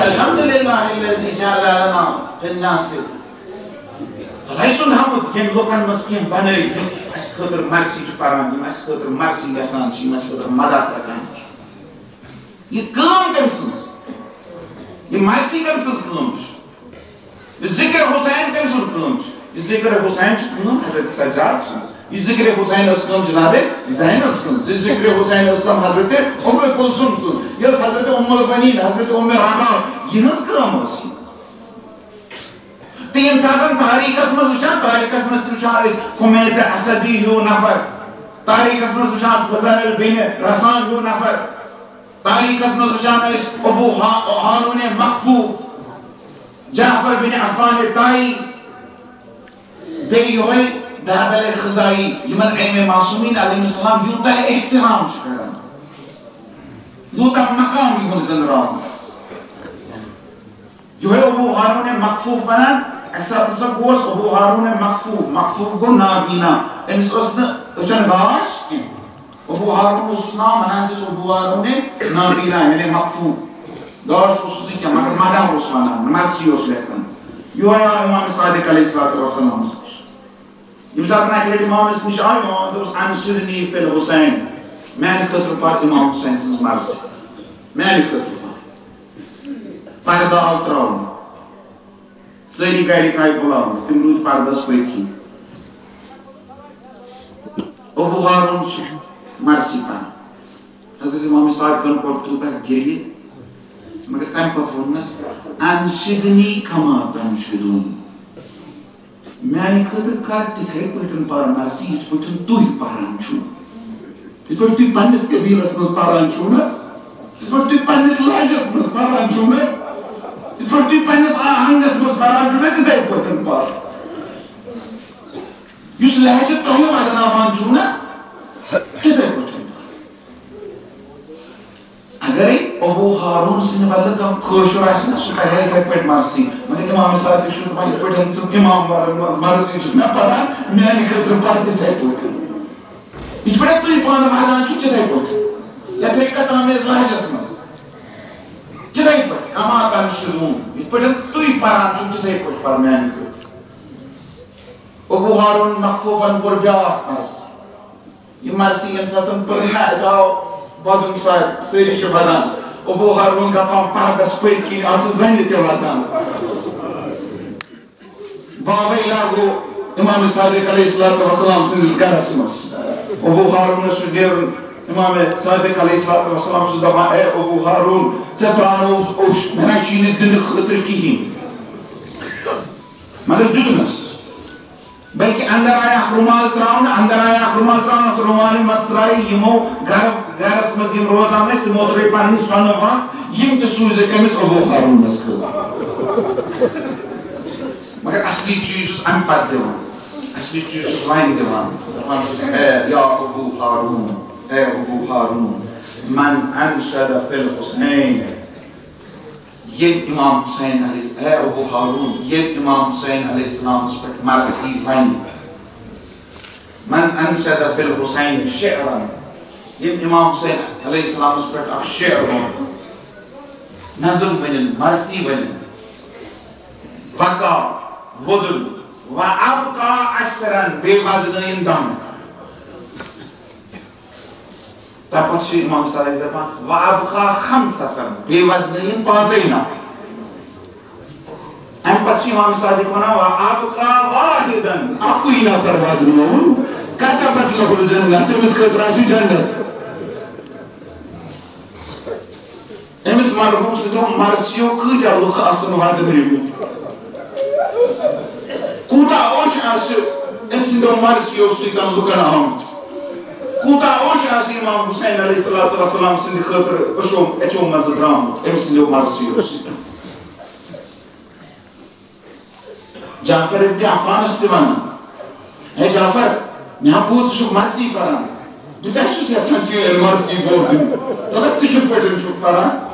الحمد للہ الذی جعل لنا فی الناس۔ خداے سُنٛد حمد، ییٚمۍ لُکن منٛز کینٛہہ بنٲے، یِم اَسہِ خٲطرٕ مرثی چھِ پران، یِم اَسہِ خٲطرٕ مرثی لیکھان چھِ، یِم اَسہِ خٲطرٕ مدد لیکھان چھِ۔ یہِ کٲم کٔمۍ سٕنٛز؟ یہِ مرثی کٔمۍ سٕنٛز کٲم چھِ؟ یہِ ذکر حسین کٔمۍ سٕنٛز کٲم چھِ؟ یہِ ذکر حسین چھِ کٲم حضرت سجاد سٕنٛز۔ یہِ ذکر حسین ٲس کٲم جناب زینب سٕنٛز۔ یہِ ذکر حسین ٲس کٲم حضرت ام کلثوم سٕنٛز۔ یہِ ٲس حضرت ام البنین، حضرت ام رباب، یِہٕنٛز کٲم ٲس یہِ۔ تہٕ ییٚمہِ ساتہٕ تاریخس منٛز وٕچھان، تاریخس منٛز تہِ وٕچھان أسۍ حمید اسدی ہیوٗ نفر، تاریخس منٛز وٕچھان فضائل بن رسان ہیوٗ نفر، تاریخس منٛز وٕچھان أسۍ ابو ہا-، ہارون مقفو، جعفر بن عفان طائی، بیٚیہِ یِہوٚے دہبل خزائی، یِمن ائمہ معصومین علیہم السلام یوٗتاہ احترام چھُ کران، یوٗتاہ مقام یِہُنٛد گٔنٛزراوُن۔ یِہوٚے ابو ہارون مقفوف ونان، اَکہِ ساتہٕ ہسا گوس ابو ہارون مقفوف، مقفوف گوٚو نابینا، أمِس ٲس نہٕ أچھن گاش کینٛہہ۔ ابو ہارون اوسُس ناو، ونان چھِس ابو ہارون نابینا، یعنی مقفوف۔ گاش اوسُس نہٕ کینٛہہ، مگر مدح اوس ونان، مرثی اوس لیکھان۔ یِہوٚے آو امام صادق علیہ الصلوۃ والسلامس نِش۔ ییٚمہِ ساتہٕ اَکہِ لَٹہِ امامس نِش آو، امام دوٚپُس، "انشدنی فی الحسین"، میانہِ خٲطرٕ پَر امام حسین سٕنٛز مرثی، میانہِ خٲطرٕ پَر۔ پردٕ آو ترٛاونہٕ، سٲری گرِکۍ آیہِ بُلاونہٕ، تِم روٗدۍ پردس پٔتۍ کِنۍ۔ ابو ہارون چھُ مرثی پَران۔ حضرت امام صادقن کوٚر تیوٗتاہ گریہِ، مگر تَمہِ پتہٕ ووٚننس، "انشدنی کما تنشدون"، میانہِ خٲطرٕ کر تِتھے پٲٹھۍ پَر مرثی، یِتھ پٲٹھۍ تُہۍ پَران چھِو، یِتھ پٲٹھۍ تُہۍ پننِس قبیلس منٛز پَران چھِو نا، یِتھ پٲٹھۍ تُہۍ پننِس لہجس منٛز پَران چھِو نا، یِتھ پٲٹھۍ تُہۍ پننِس آہنگس منٛز پَران چھِو نا، تِتھے پٲٹھۍ پَر۔ یُس لہجہٕ تۄہہِ وزناوان چھُو نا، تِتھے پٲٹھۍ۔ اگرے ابو ہارون سٕنٛدِ بدلہٕ کانٛہہ کٲشُر آسہِ نا، سُہ کرِ ہا یِتھے پٲٹھۍ مرثی۔ مگر امام صادق چھُ دپان، یِتھ پٲٹھۍ ژٕ امام ور-، مرثی چھُکھ نا پران، میانہِ خٲطرٕ پر تِتھے پٲٹھۍ۔ یِتھ پٲٹھۍ تُہۍ پانہٕ ونان چھِو، تِتھے پٲٹھۍ۔ یتھ رقت آمیز لہجس منٛز۔ تِتھے پٲٹھۍ، کما تنشدون۔ یِتھ پٲٹھۍ تُہۍ پران چھِو، تِتھے پٲٹھۍ پر میانہِ خٲطرٕ۔ ابو ہارون مخفوفن کوٚر بیٛاکھ مرثی۔ یہِ مرثی ییٚمہِ ساتہٕ پٔر نہ، اَتہِ آو وَدُن، سا-، سٲری چھِ وَدان۔ ابو ہارون دَپان، پردس پٔتۍ کِنۍ آسہٕ زَنہِ تہِ وَدان۔ واویلا گوٚو امام صادق علیہ الصلوۃ والسلام سٕنٛدِس گرس منٛز۔ ابو ہارونس چھُ نیرُن، امام صادق علیہ الصلوۃ والسلام چھُس دَپان، اے ابو ہارون، ژےٚ ترٛاونووُتھ اوٚش، مےٚ نہ چھُے نہٕ دِنہٕ خٲطرٕ کِہیٖنۍ۔ مگر دیُتنس۔ بلکہ اندر آیا اکھ رومال تراونہٕ، اندر آیا اکھ رومال تراونہٕ، اتھ رومالہِ منٛز ترایہِ یِمو گرٕ، گرس منٛز یِم روزان ٲسۍ، تِمو ترٲے پنٕنۍ سۄنہٕ وَس، یِم تہِ سوٗزِکھ أمِس ابو ہارونس خٲطرٕ۔ مگر اصلی چیٖز چھُس امہِ پتہٕ دِوان، اصلی چیٖز چھُس وۄنۍ دِوان، دپان چھُس، اے یا ابو ہارون، اے ابو ہارون، من انشد فی الحسین، ییٚلہِ امام حسین علیہ، اے ابو ہارون، ییٚلہِ امام حسین علیہ السلامس پٮ۪ٹھ مرثی ونہِ، من انشد فی الحسین شعرا، ییٚلہِ امام حسین علیہ السلامس پٮ۪ٹھ اکھ شعر ونہِ، نظم ونن، مرثی ونن، بکا وودُن، و ابکا عشرا، بیٚیہِ ودنٲیِن دم۔ تَمہِ پتہٕ چھُ امام صادق دَپان، "وَأَبْقَى خَمْسَةً"، بیٚیہِ وَدنٲیِن پانٛژَے نفر۔ پتہٕ چھُ امام صادق ونان، "وَأَبْقَى وَاحِدًا"، اَکُے نفر بدلووُن، "كَتَبَتْ لَهُ الْجَنَّةُ"، تٔمِس خٲطرٕ آسہِ جنت۔ أمِس مرحوٗم سٕنٛدیو مرثیو کۭتیٛاہ لُکھ آسن وعدٕ نِمٕتۍ؟ کوٗتاہ اوٚش آسہِ أمۍ سٕنٛدیو مرثیو سۭتۍ لُکن آمُت؟ کوٗتاہ اوٚش آسہِ امام حسین علیہ الصلوۃ والسلام سٕنٛدِ خٲطرٕ أچھو، أچھو منٛزٕ درٛامُت أمۍ سٕنٛدیو مرثیو سۭتۍ؟ جعفر ابن عفانس تہِ ونان، "ہے جعفر، مےٚ ہا بوٗز ژٕ چھُکھ مرثی پران، بہٕ تہِ ہا چھُس یژھان چٲنۍ مرثی بوزٕنۍ، مگر ژٕ کِتھ پٲٹھۍ چھُکھ پران؟"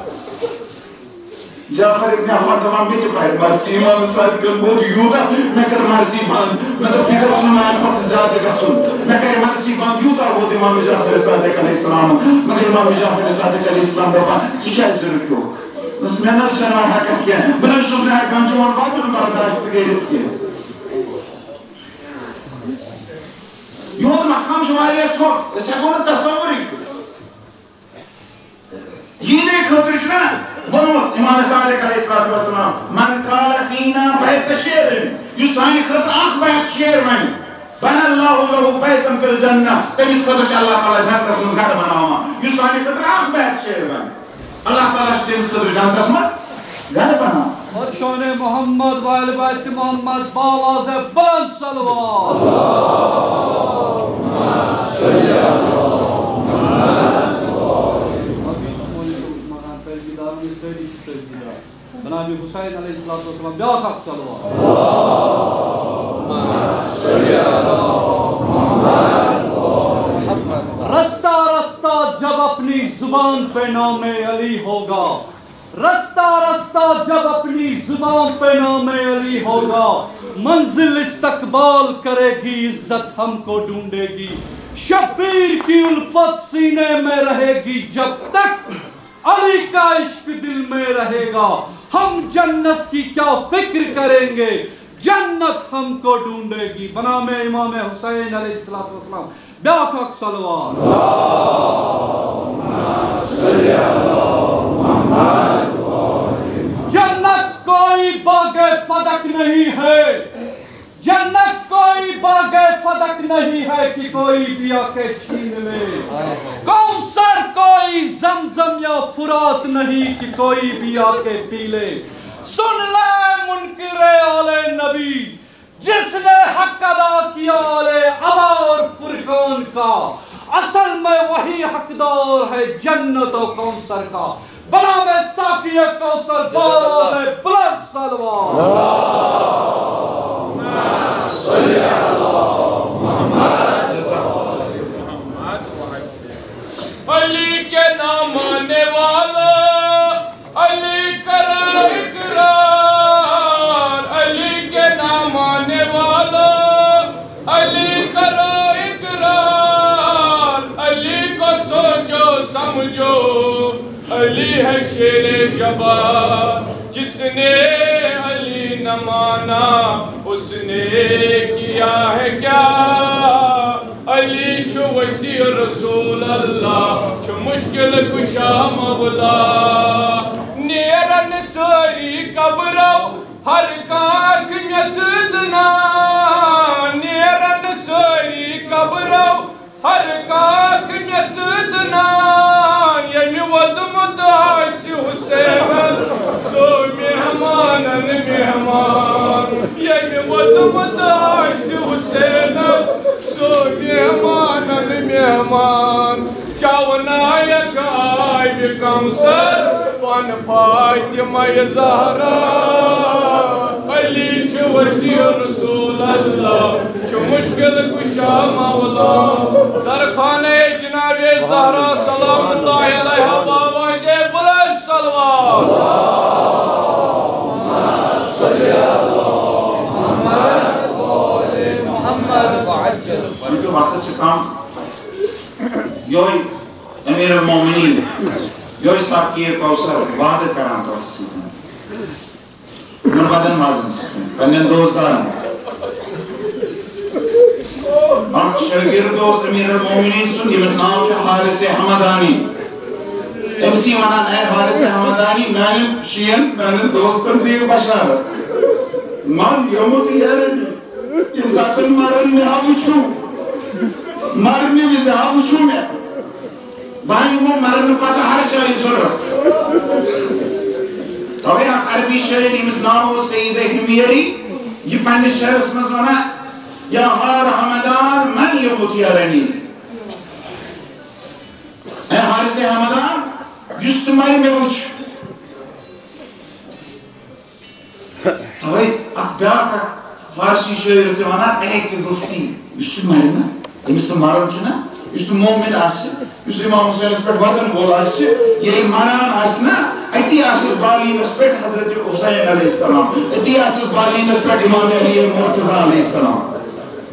جعفر ابن عفان دپان، "مےٚ تہِ پرِ مرثی، امام صادقن بوٗز یوٗتاہ، مےٚ کٔر مرثی بنٛد، مےٚ دوٚپ یہِ گوٚژھ نہٕ میانہِ کھۄتہٕ زیادٕ گژھُن، مےٚ کٔر مرثی بنٛد، یوٗتاہ ووت امام جعفر صادق علیہ السلام"۔ مگر امام جعفر صادق علیہ السلام دپان، "ژٕ کیازِ رُکیوکھ؟" دوٚپُس، "مےٚ نہ حظ چھَنہٕ وۄنۍ ہٮ۪کتھ کینٛہہ، بہٕ نہ حظ چھُس نہٕ ہٮ۪کان چون وَدُن برداشت کٔرِتھ کینٛہہ۔" یِہُنٛد مقام چھُ واریاہ تھوٚد، أسۍ ہٮ۪کو نہٕ تصورٕے کٔرِتھ۔ یِہِنٛدے خٲطرٕ چھُ نہ ووٚنمُت امام صادق علیہ الصلوۃ والسلام، "من قال فینا بیت شعر"، یُس سانہِ خٲطرٕ اکھ بیت شعر وَنہِ، "بنى الله له بيتا في الجنة"، تٔمِس خٲطرٕ چھُ اللہ تعالیٰ جنتس منٛز گرٕ بناوان۔ یُس سانہِ خٲطرٕ اکھ بیت شعر وَنہِ، اللہ تعالیٰ چھُ تٔمِس خٲطرٕ جنتس منٛز گرٕ بناوان۔ بر شان محمد و آل بیت محمد باواز بلند صلوات۔ بنام حسین علیہ الصلوۃ والسلام، بیاکھ اکھ صلوات۔ رستہ رستہ جب اپنی زبان پہ نام علی ہوگا، رستہ رستہ جب اپنی زبان پہ نام علی ہوگا، منزل استقبال کرے گی، عزت ہم کو ڈھونڈے گی، شبیر کی الفت سینے میں رہے گی جب تک علی کا عشق دل میں رہے گا، ہم جنت کی کیا فکر کریں گے، جنت ہم کو ڈھونڈے گی۔ بنام امام حسین علیہ الصلوۃ والسلام، بیاکھ اکھ صلوات۔ جنت کوئی باغ فدق نہیں ہے، جنت کوئی باغ فدق نہیں ہے کہ کوئی بھی آ کے چھین لے۔ کوثر کوئی زمزم یا فرات نہیں کہ کوئی بھی آ کے پی لے۔ سن لے منکر آل نبی، جس نے حق ادا کیا آل عبا اور فرقان کا، اصل میں وہی حقدار ہے جنت و کوثر کا۔ بنام ساقی کوثر باواز بلند صلوات۔ علی کے نام آنے والا، علی کرو اقرار، علی کے نام آنے والا، علی کرو اقرار، علی کو سوچو سمجھو، علی ہے شیر جبار، جس نے علی نہ مانا، اس نے کیا ہے کیا؟ علی چھُ وسیع رسول اللہ، چھُ مشکل کشا مولا۔ نیرن سٲری قبرو ہر کانٛہہ اکھ میژ دٕنان، نیرن سٲری قبرو ہر کانٛہہ اکھ میژ دٕنان۔ ییٚمہِ ووٚدمُت آسہِ حسینس، سُہ مہمانن مہمان۔ ییٚمہِ ووٚدمُت آسہِ حسینس، سُہ مہمانن مہمان۔ چاونایک آبِ کوثر، پن فاطمہ زہرا۔ علی چھُ وسیع رسول اللہ، چھُ مشکل کشا مولا۔ در خانہ جناب زہرا سلام اللہ علیہا باواز بلند صلوات۔ محمد وعجل۔ وۄنۍ چھُ وقت چھُ کم۔ یہوے امیر المومنین، یہوے ساقی کوثر وعدٕ کران تۄہہِ سۭتۍ۔ یِمن بدن والٮ۪ن سۭتۍ، پننٮ۪ن دوستدارن۔ اکھ شٲگِرد اوس امیر المومنین سُنٛد، ییٚمِس ناو چھُ حارث حمدانی۔ أمۍ سی ونان، "اے حارث حمدانی، میانٮ۪ن شین، میانٮ۪ن دوستن دِیِو بشارت۔" من یومُت یرنی، ییٚمہِ ساتہٕ مرن مےٚ ہا وٕچھُو، مرنہٕ وِزِ ہا وٕچھُو مےٚ، بہٕ ہا یِمو مرنہٕ پتہٕ ہر جایہِ ضوٚرتھ۔ توے اکھ عربی شٲعر، ییٚمِس ناو اوس سعید حمیری، یہِ پننِس شعرس منٛز ونان، یا حار ہمدان من یومُت یرنی، اے حارث ہمدان، یُس تہِ مرِ مےٚ وٕچھ۔ توے اکھ بیاکھ اکھ فارسی شٲعر تہِ ونان، اے کہ گفتی، یُس تہِ مرِ نہ، ییٚمِس تہِ مرُن چھُ نہ، یُس تہِ مومن آسہِ، یُس امام حسینس پٮ۪ٹھ ودن وول آسہِ، ییٚلہِ مران آسہِ نہ، اتی آسٮ۪س بالینس پٮ۪ٹھ حضرت حسین علیہ السلام، اتی آسٮ۪س بالینس پٮ۪ٹھ امام علی مرتضی علیہ السلام۔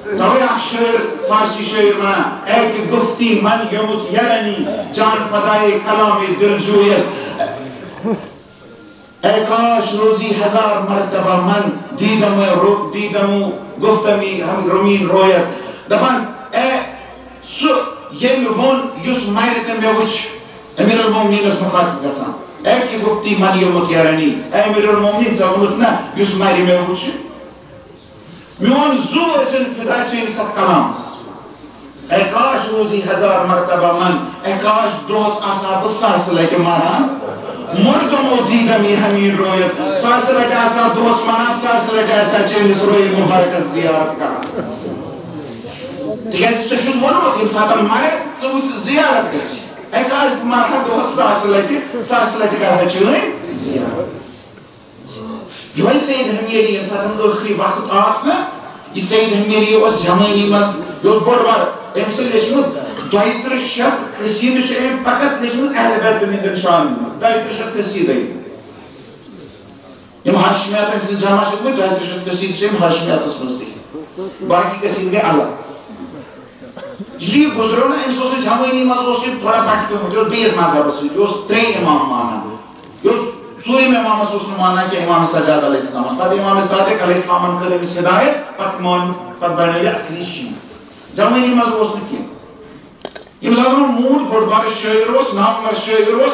توے اکھ شٲعر، فارسی شٲعر ونان، اے کہ گفتی من یومُت یرنی، جان فدائے کلام دلجویت۔ اے کاش روزی ہزار مرتبہ من دیدم رو-، دیدم گفتمی ہم رمین رویت۔ دپان، اے سُہ ییٚمۍ ووٚن، یُس مرِ تہٕ مےٚ وٕچھ، امیر المومنینس مخاطب گژھان۔ اے کہ گفتی من یومُت یرنی، اے امیر المومنین، ژےٚ ووٚنُتھ نہ، یُس مرِ مےٚ وٕچھ۔ میون زُو ٲسِن فدا چٲنِس اَتھ کلامس۔ اے کاش روزی ہزار مرتبہ من، اے کاش دۄہس آسہٕ ہا بہٕ ساسہٕ لٹہِ مران۔ مردم و دیدمی ہمین رویت، ساسہٕ لٹہِ آسہٕ ہا دۄہس مران، ساسہٕ لٹہِ آسہٕ ہا چٲنِس رویہِ مبارکس زیارت کران۔ تِکیازِ ژےٚ چھُتھ ووٚنمُت، ییٚمہِ ساتہٕ مرِ، ژٕ وٕچھ زیارت گژھِ۔ اے کاش بہٕ مرٕ ہا دۄہس ساسہٕ لٹہِ، ساسہٕ لٹہِ کرٕ ہا چٲنۍ زیارت۔ یہوے سید ہمیری، ییٚمہِ ساتہٕ ٲخری وقت آس نہ، یہِ سید ہمیری اوس جوانی منٛز، یہِ اوس بوٚڑ بار، أمۍ سٕنٛز لیچھمٕژ دۄیہِ ترٕٛہ شیٚتھ قصیٖدٕ چھِ أمۍ فقط لیچھمٕژ اہل بیت ہٕنٛدٮ۪ن شانن منٛز، دۄیہِ ترٕٛہ شیٚتھ قصیٖدٕ۔ یِم ہاشمیات أمۍ سٕنٛز جمع چھِ گٔمٕتۍ، دۄیہِ ترٕٛہ شیٚتھ قصیٖدٕ چھِ أمۍ ہاشمیاتس منٛز لیکھمٕتۍ، باقی قصیٖدٕ گٔے الگ۔ یہِ گُزریو نہ، أمِس اوس نہٕ جوٲنی منٛز اوس یہِ تھوڑا بھٹکیومُت، یہِ اوس بیٚیِس مذہبس سۭتۍ، یہِ اوس ترٛیٚیہِ امام مانان، یہِ اوس ژوٗرِم امامس اوس نہٕ مانان کینٛہہ، امام سجاد علیہ السلامس۔ پتہٕ امام صادق علیہ السلامن کٔر أمِس ہدایت، پتہٕ مان، پتہٕ بنیو یہِ اصلی شیعہ۔ جوٲنی منٛز اوس نہٕ کینٛہہ۔ ییٚمہِ ساتہٕ وۄنۍ موٗد بوٚڑ بارٕ شٲعر اوس، نامور شٲعر اوس،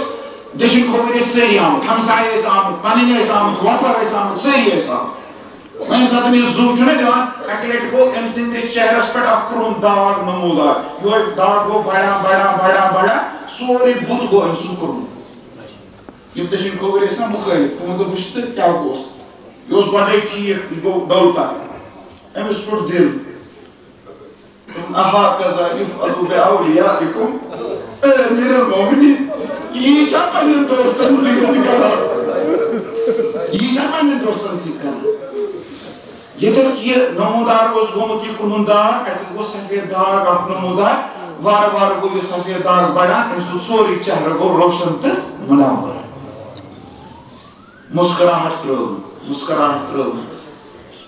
دٔچھِنۍ کھووٕرۍ ٲسۍ سٲری آمٕتۍ، ہمسایہِ ٲسۍ آمٕتۍ، پنٕنۍ ٲسۍ آمٕتۍ، وۄپر ٲسۍ آمٕتۍ، سٲری ٲسۍ آمٕتۍ۔ وۄنۍ ییٚمہِ ساتہٕ یہِ زُو چھُنہ دِوان، اَکہِ لَٹہِ گوٚو أمۍ سٕنٛدِس چہرَس پٮ۪ٹھ اَکھ کرٛہُن داغ نموٗدار۔ یورٕ داغ گوٚو بَڑان، بَڑان، بَڑان، بَڑان، سورُے بُتھ گوٚو أمۍ سُنٛد کرٛہُن۔ یِم دٔچھِنۍ کھووٕرۍ ٲسۍ نہ مُخٲلِف، تِمو دوٚپ، "وٕچھ تہٕ کیٛاہ گوٚوس؟ یہِ اوس گۄڈَے ٹھیٖک، یہِ گوٚو ڈوٚل پَتہٕ۔" أمِس پھُٹ دِل۔ "أهكذا يفعل بأوليائكم؟" اے امیر المومنین، یی چھا پننٮ۪ن دوستن سۭتۍ کران؟ یی چھا پننٮ۪ن دوستن سۭتۍ کران؟ ییٚتٮ۪تھ یہِ نمودار اوس گوٚمُت، یہِ کرٛہُن داغ، اَتہِ گوٚو سفید داغ اکھ نمودار۔ وارٕ وارٕ گوٚو یہِ سفید داغ بڑان، أمۍ سُنٛد سورُے چہرٕ گوٚو روشن تہٕ منور۔ مسکراہٹ ترٲو، مسکراہٹ ترٲو۔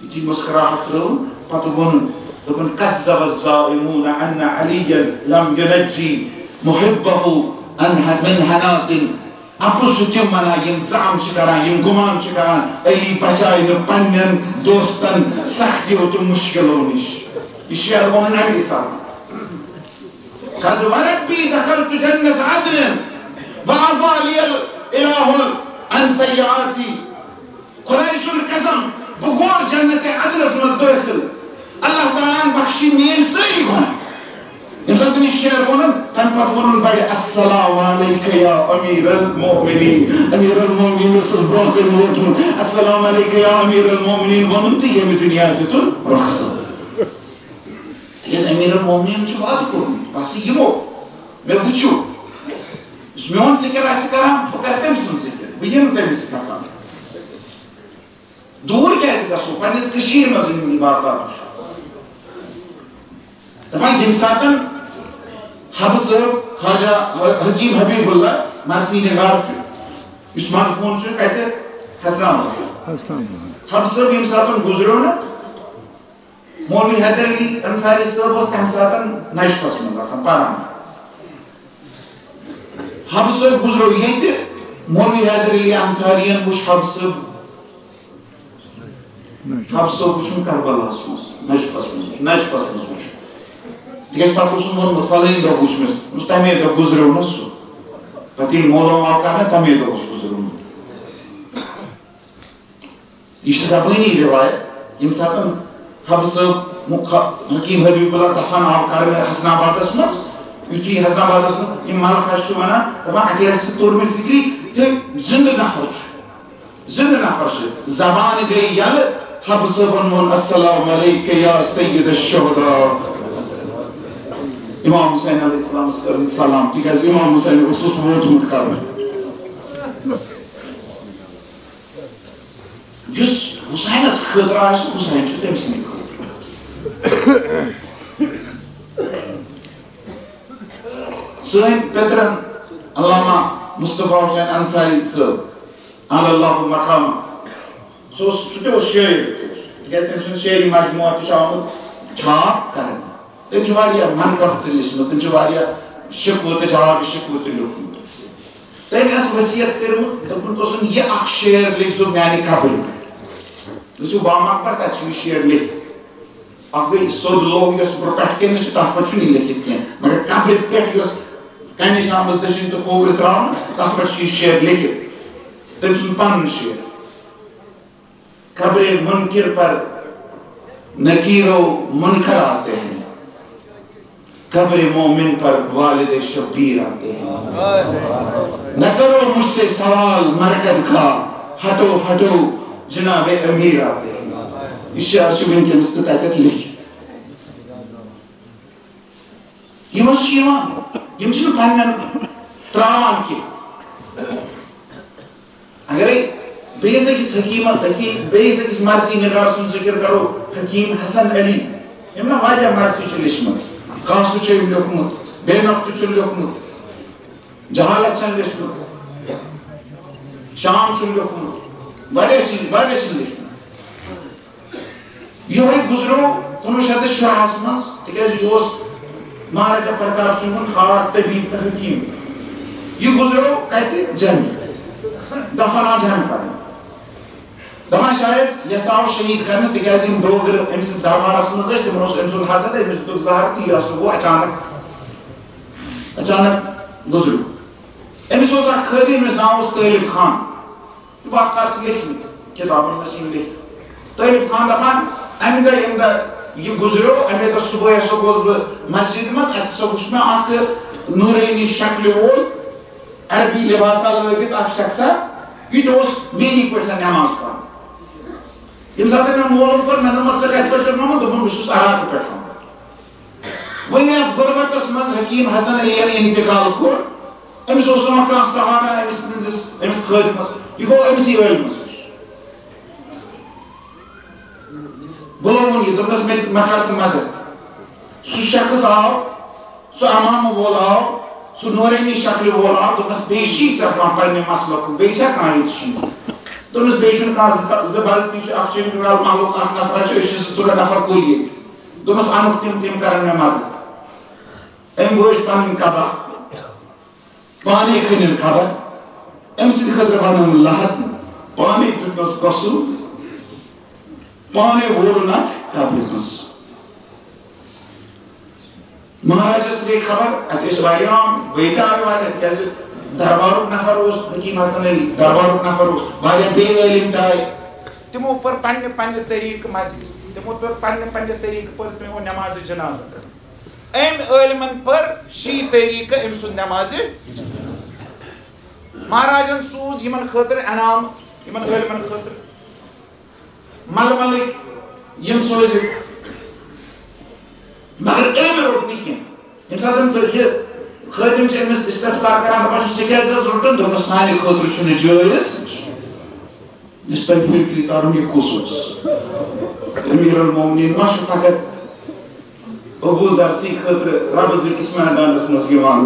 یُتھُے مسکراہٹ ترٲو، پتہٕ ووٚنُن، دوٚپُن، "كذب الزائمون أن عليا لم ينج محبه عن، من هنات"۔ اَپُز چھُ تِم وَنان، یِم زعم چھِ کران، یِم گُمان چھِ کران، علی بچایہِ نہٕ پننٮ۪ن دوستن سختیو تہٕ مُشکِلو نِش۔ یہِ شعر ووٚنُن اَمہِ حسابہٕ۔ "قد وربي دخلت جنة عدن وأفى لي الإله عن سيئاتي"۔ خداے سُنٛد قسم، بہٕ گوس جنت عدنس منٛز دٲخل۔ اللہ تعالیٰ ہن بخشی میٲنۍ سٲری گۄناہ۔ ییٚمہِ ساتہٕ تٔمِس شعر ووٚنُن، تَمہِ پتہٕ ووٚنُن بڑِ، "السلام علیک یا امیر المومنین"۔ امیر المومنین اوسُس برونٛہہ کَنہِ ووتمُت، "السلام علیک یا امیر المومنین" ووٚنُن تہٕ ییٚمہِ دُنیا دیُتُن رۄخصت۔ تِکیٛازِ امیر المومنین چھُ وعدٕ کوٚرمُت، بہٕ ہسا یِمو، مےٚ وٕچھِو۔ یُس میون ذِکِر آسہِ کران، بہٕ کرٕ تٔمۍ سُنٛد ذِکِر، بہٕ یِمہٕ تٔمِس نفر۔ دوٗر کیٛازِ گژھو؟ پننِس کٔشیٖرِ منٛز یِم عبادات وٕچھو۔ دَپان ییٚمہِ ساتہٕ حبہٕ صٲب خواجہ حکیٖم حبیب اللہ مرثی نگار چھُ، یُس مدفوٗن چھُ کَتہِ؟ حسناوَس۔ حسناوَس۔ حبہٕ صٲب ییٚمہِ ساتہٕ گُزریو نہ، مولوی حیدر علی انصاری صٲب اوس تَمہِ ساتہٕ نجفس منٛز آسان پران۔ حبہٕ صٲب گُزریو ییٚتہِ، مولوی حیدر علی انصاریَن وٕچھ حبہٕ صٲب، حبہٕ صٲب وٕچھُن کربلاہَس منٛز، نجفس منٛز، نجفس منٛز وٕچھُن۔ تِکیٛازِ پتہٕ اوسُن ووٚنمُت، "فلٲنۍ دۄہ وٕچھ مےٚ"، دوٚپمَس، "تَمے دۄہ گُزریو نہ سُہ، پتہٕ ییٚلہِ مولوی آو کرنہٕ، تَمے دۄہ اوس گُزریومُت"۔ یہِ چھِ زبٲنی رِوایت، ییٚمہِ ساتہٕ حبہٕ صٲب، مُ-، حکیٖم حبیب اللہ دفن آو کرنہٕ حسن آبادس منٛز، یُتھُے حسن آبادس منٛز یِم ملکس چھِ ونان، دپان، اَکہِ لٹہِ سۭتۍ توٚر مےٚ فِکرِ، ہے، زِندٕ نفر چھُ، زِندٕ نفر چھُ۔ زبان گٔے یلہٕ، حبہٕ صٲبن ووٚن، "السلام علیک یا سید الشہداء۔" امام حسین علیہ السلامس کٔرٕن سلام، تِکیازِ امام حسین اوسُس ووتمُت کرنہٕ۔ یُس حسینس خٲطرٕ آسہِ، حسین چھُ تٔمۍ سٕنٛدِ خٲطرٕ۔ سٲنۍ پیٚترن علامہ مصطفیٰ حسین انصاری صٲب، اعلی اللہ مقام، سُہ اوس، سُہ تہِ اوس شٲعر، تِکیازِ تٔمۍ سُنٛد شٲعری مجموعہ تہِ چھُ آمُت چھاپ کرنہٕ۔ تٔمۍ چھِ واریاہ منقبت تہِ لیچھمٕژ، تٔمۍ چھِ واریاہ شکوٕ تہٕ جواب شکوٕ تہِ لیوٗکھمُت۔ تٔمۍ ٲس وصیت کٔرمٕژ، دوٚپمُت اوسُن، "یہِ اکھ شعر لیکھزیو میانہِ قبرِ پٮ۪ٹھ۔ گٔژھِو بام اکبر، تتہِ چھُ یہِ شعر لیکھِتھ۔" اکھ گٔے سیوٚد لوٚو یۄس برٛونٛہہ پٮ۪ٹھ کَنہِ چھِ، تَتھ پٮ۪ٹھ چھُنہٕ یہِ لیکھِتھ کینٛہہ، مگر قبرِ پٮ۪ٹھ یۄس کَنہِ چھِ آمٕژ دٔچھِنۍ تہٕ کھووُر ترٛاونہٕ، تَتھ پٮ۪ٹھ چھُ یہِ شعر لیکھِتھ۔ تٔمۍ سُنٛد پَنُن شعر۔ قبر منکر پر نکیر و منکر آتے ہیں، قبر مومن پر والد شبیر آتے ہیں۔ نہ کرو مجھ سے سوال مرقد کا، ہٹو ہٹو جناب امیر آتے ہیں۔ یہِ شعر چھُ وٕنکیٚنَس تہِ تَتٮ۪تھ لیکھِتھ۔ یِم حظ چھِ یِوان، یِم چھِنہٕ پنٛنٮ۪ن ترٛاوان کینٛہہ۔ اگرے بیٚیِس أکِس حکیٖمس، حکیٖم، بیٚیِس أکِس مرثی نگار سُنٛد ذِکِر کرو، حکیٖم حسن علی، أمۍ نا واریاہ مرثی چھِ لیچھمٕژ۔ قاصہٕ چھُ أمۍ لیوٚکھمُت، بے نقطہٕ چھُ لیوٚکھمُت، جہالت چھَنہٕ لیچھمٕژ، شام چھُ لیوٚکھمُت، واریاہ چھِ، واریاہ چھِ لیچھمٕژ۔ یِہوٚے گُزریو کُنوُہ شیٚتھ تہٕ شُراہَس منٛز، تِکیٛازِ یہِ اوس مہاراجا پرتاپ سنگھ ہُنٛد خاص طبیب تہٕ حکیٖم۔ یہِ گُزریو کَتہِ؟ جنٛگہِ۔ دفن آو جنٛگ کرنہٕ۔ دَپان شاید یَس آو شہیٖد کرنہٕ، تِکیٛازِ یِم ڈوگرٕ أمۍ سٕنٛدِس دربارَس منٛز ٲسۍ، تِمَن اوس أمۍ سُنٛد حسد، أمِس دیُتُکھ زہر تہٕ یہِ ہسا گوٚو اچانک، اچانک گُزریو۔ أمِس اوس اکھ خٲدِم، أمِس ناو اوس طٲلب خان۔ تہٕ واقعات چھِ لیکھمٕتۍ، کِتابَن منٛز چھِ یِم لیکھِتھ۔ طٲلب خان دَپان، اَمہِ دۄہ ییٚمہِ دۄہ یہِ گُزریو، اَمے دۄہ صُبحٲے ہسا گوس بہٕ مسجدِ منٛز، اَتہِ ہسا وُچھ مےٚ اکھ نوٗرٲنی شکلہِ وول، عربی لباسا لٲگِتھ اکھ شخصا، یہِ تہِ اوس میٛٲنی پٲٹھۍ نٮ۪ماز پَران۔ ییٚمہِ ساتہٕ مےٚ معلوٗم کوٚر، مےٚ دوٚپمَس، "ژٕ کَتہِ پٮ۪ٹھ چھُکھ آمُت؟" دوٚپُن، "بہٕ چھُس عراقہٕ پٮ۪ٹھ آمُت۔" وۄنۍ یَتھ غُربتَس منٛز حکیٖم حسن علی یَن اِنتِقال کوٚر، أمِس اوس نہٕ وۄنۍ کانٛہہ سہارا أمِس، أمِس، أمِس خٲدمَس۔ یہِ گوٚو أمِسٕے عٲلمَس نِش۔ بُلووُن یہِ، دوٚپنَس، "مےٚ، مےٚ کَر تہٕ مَدَد۔" سُہ شخص آو، سُہ عمامہٕ وول آو، سُہ نوٗرٲنی شکلہِ وول آو، دوٚپنَس، "بیٚیہِ چھِی ژےٚ کانٛہہ پنٛنہِ مسلکُک؟ بیٚیہِ چھا کانٛہہ یُتھ شیٖن؟" دوٚپنَس، "بیٚیہِ چھُنہٕ کانٛہہ، زٕ، زٕ بلتی چھِ، اَکھ چھِ أمۍ مِثال مَحلُک اَکھ نفرا چھُ، أسۍ چھِ زٕ ترٛےٚ نفر کُلۍ ییٚتہِ۔" دوٚپمَس، "اَنُکھ تِم، تِم کَرَن مےٚ مَدَد۔" أمۍ وٲج پنٕنۍ قبر، پانے کھٔنِن قبر، أمۍ سٕنٛدِ خٲطرٕ بنٲوٕن لحد، پانے دیُتنَس غسل، پانے وولُن اَتھ قبرِ منٛز۔ مہاراجس گٔے خبر، اَتہِ ٲسۍ واریاہ آمٕتۍ، بیٚیہِ تہِ آیہِ واریاہ، تِکیٛازِ دربارُک نفر اوس حکیٖم حسن علی، دربارُک نفر اوس، واریاہ بیٚیہِ عٲلِم تہِ آیہِ۔ تِمو پٔر پننہِ پننہِ طریٖقہٕ مجلس، تِمو پٔر پننہِ پننہِ طریٖقہٕ پٔر تِمو نمازِ جنازہ۔ أمۍ عٲلمن پٔر شی طریٖقہٕ أمۍ سُنٛد نمازِ۔ مہاراجن سوٗز یِمن خٲطرٕ انعام، یِمن عٲلمن خٲطرٕ ململٕکۍ یِم سوٗزِکھ، مگر أمۍ روٚٹ نہٕ کینٛہہ۔ ییٚمہِ ساتہٕ تُہۍ یہِ خٲدِم چھِ أمِس استفسار کران، دَپان چھُ، "ژےٚ کیٛازِ حظ روٚٹُن؟" دوٚپمَس، "سانہِ خٲطرٕ چھُنہٕ جٲیز۔" مےٚ چھُ تۄہہِ فِکرِ تَرُن، یہِ کُس اوس؟ امیر المومنین ما چھُ فقط ابو ذر سٕے خٲطرٕ ربض کِس میدانس منٛز یِوان؟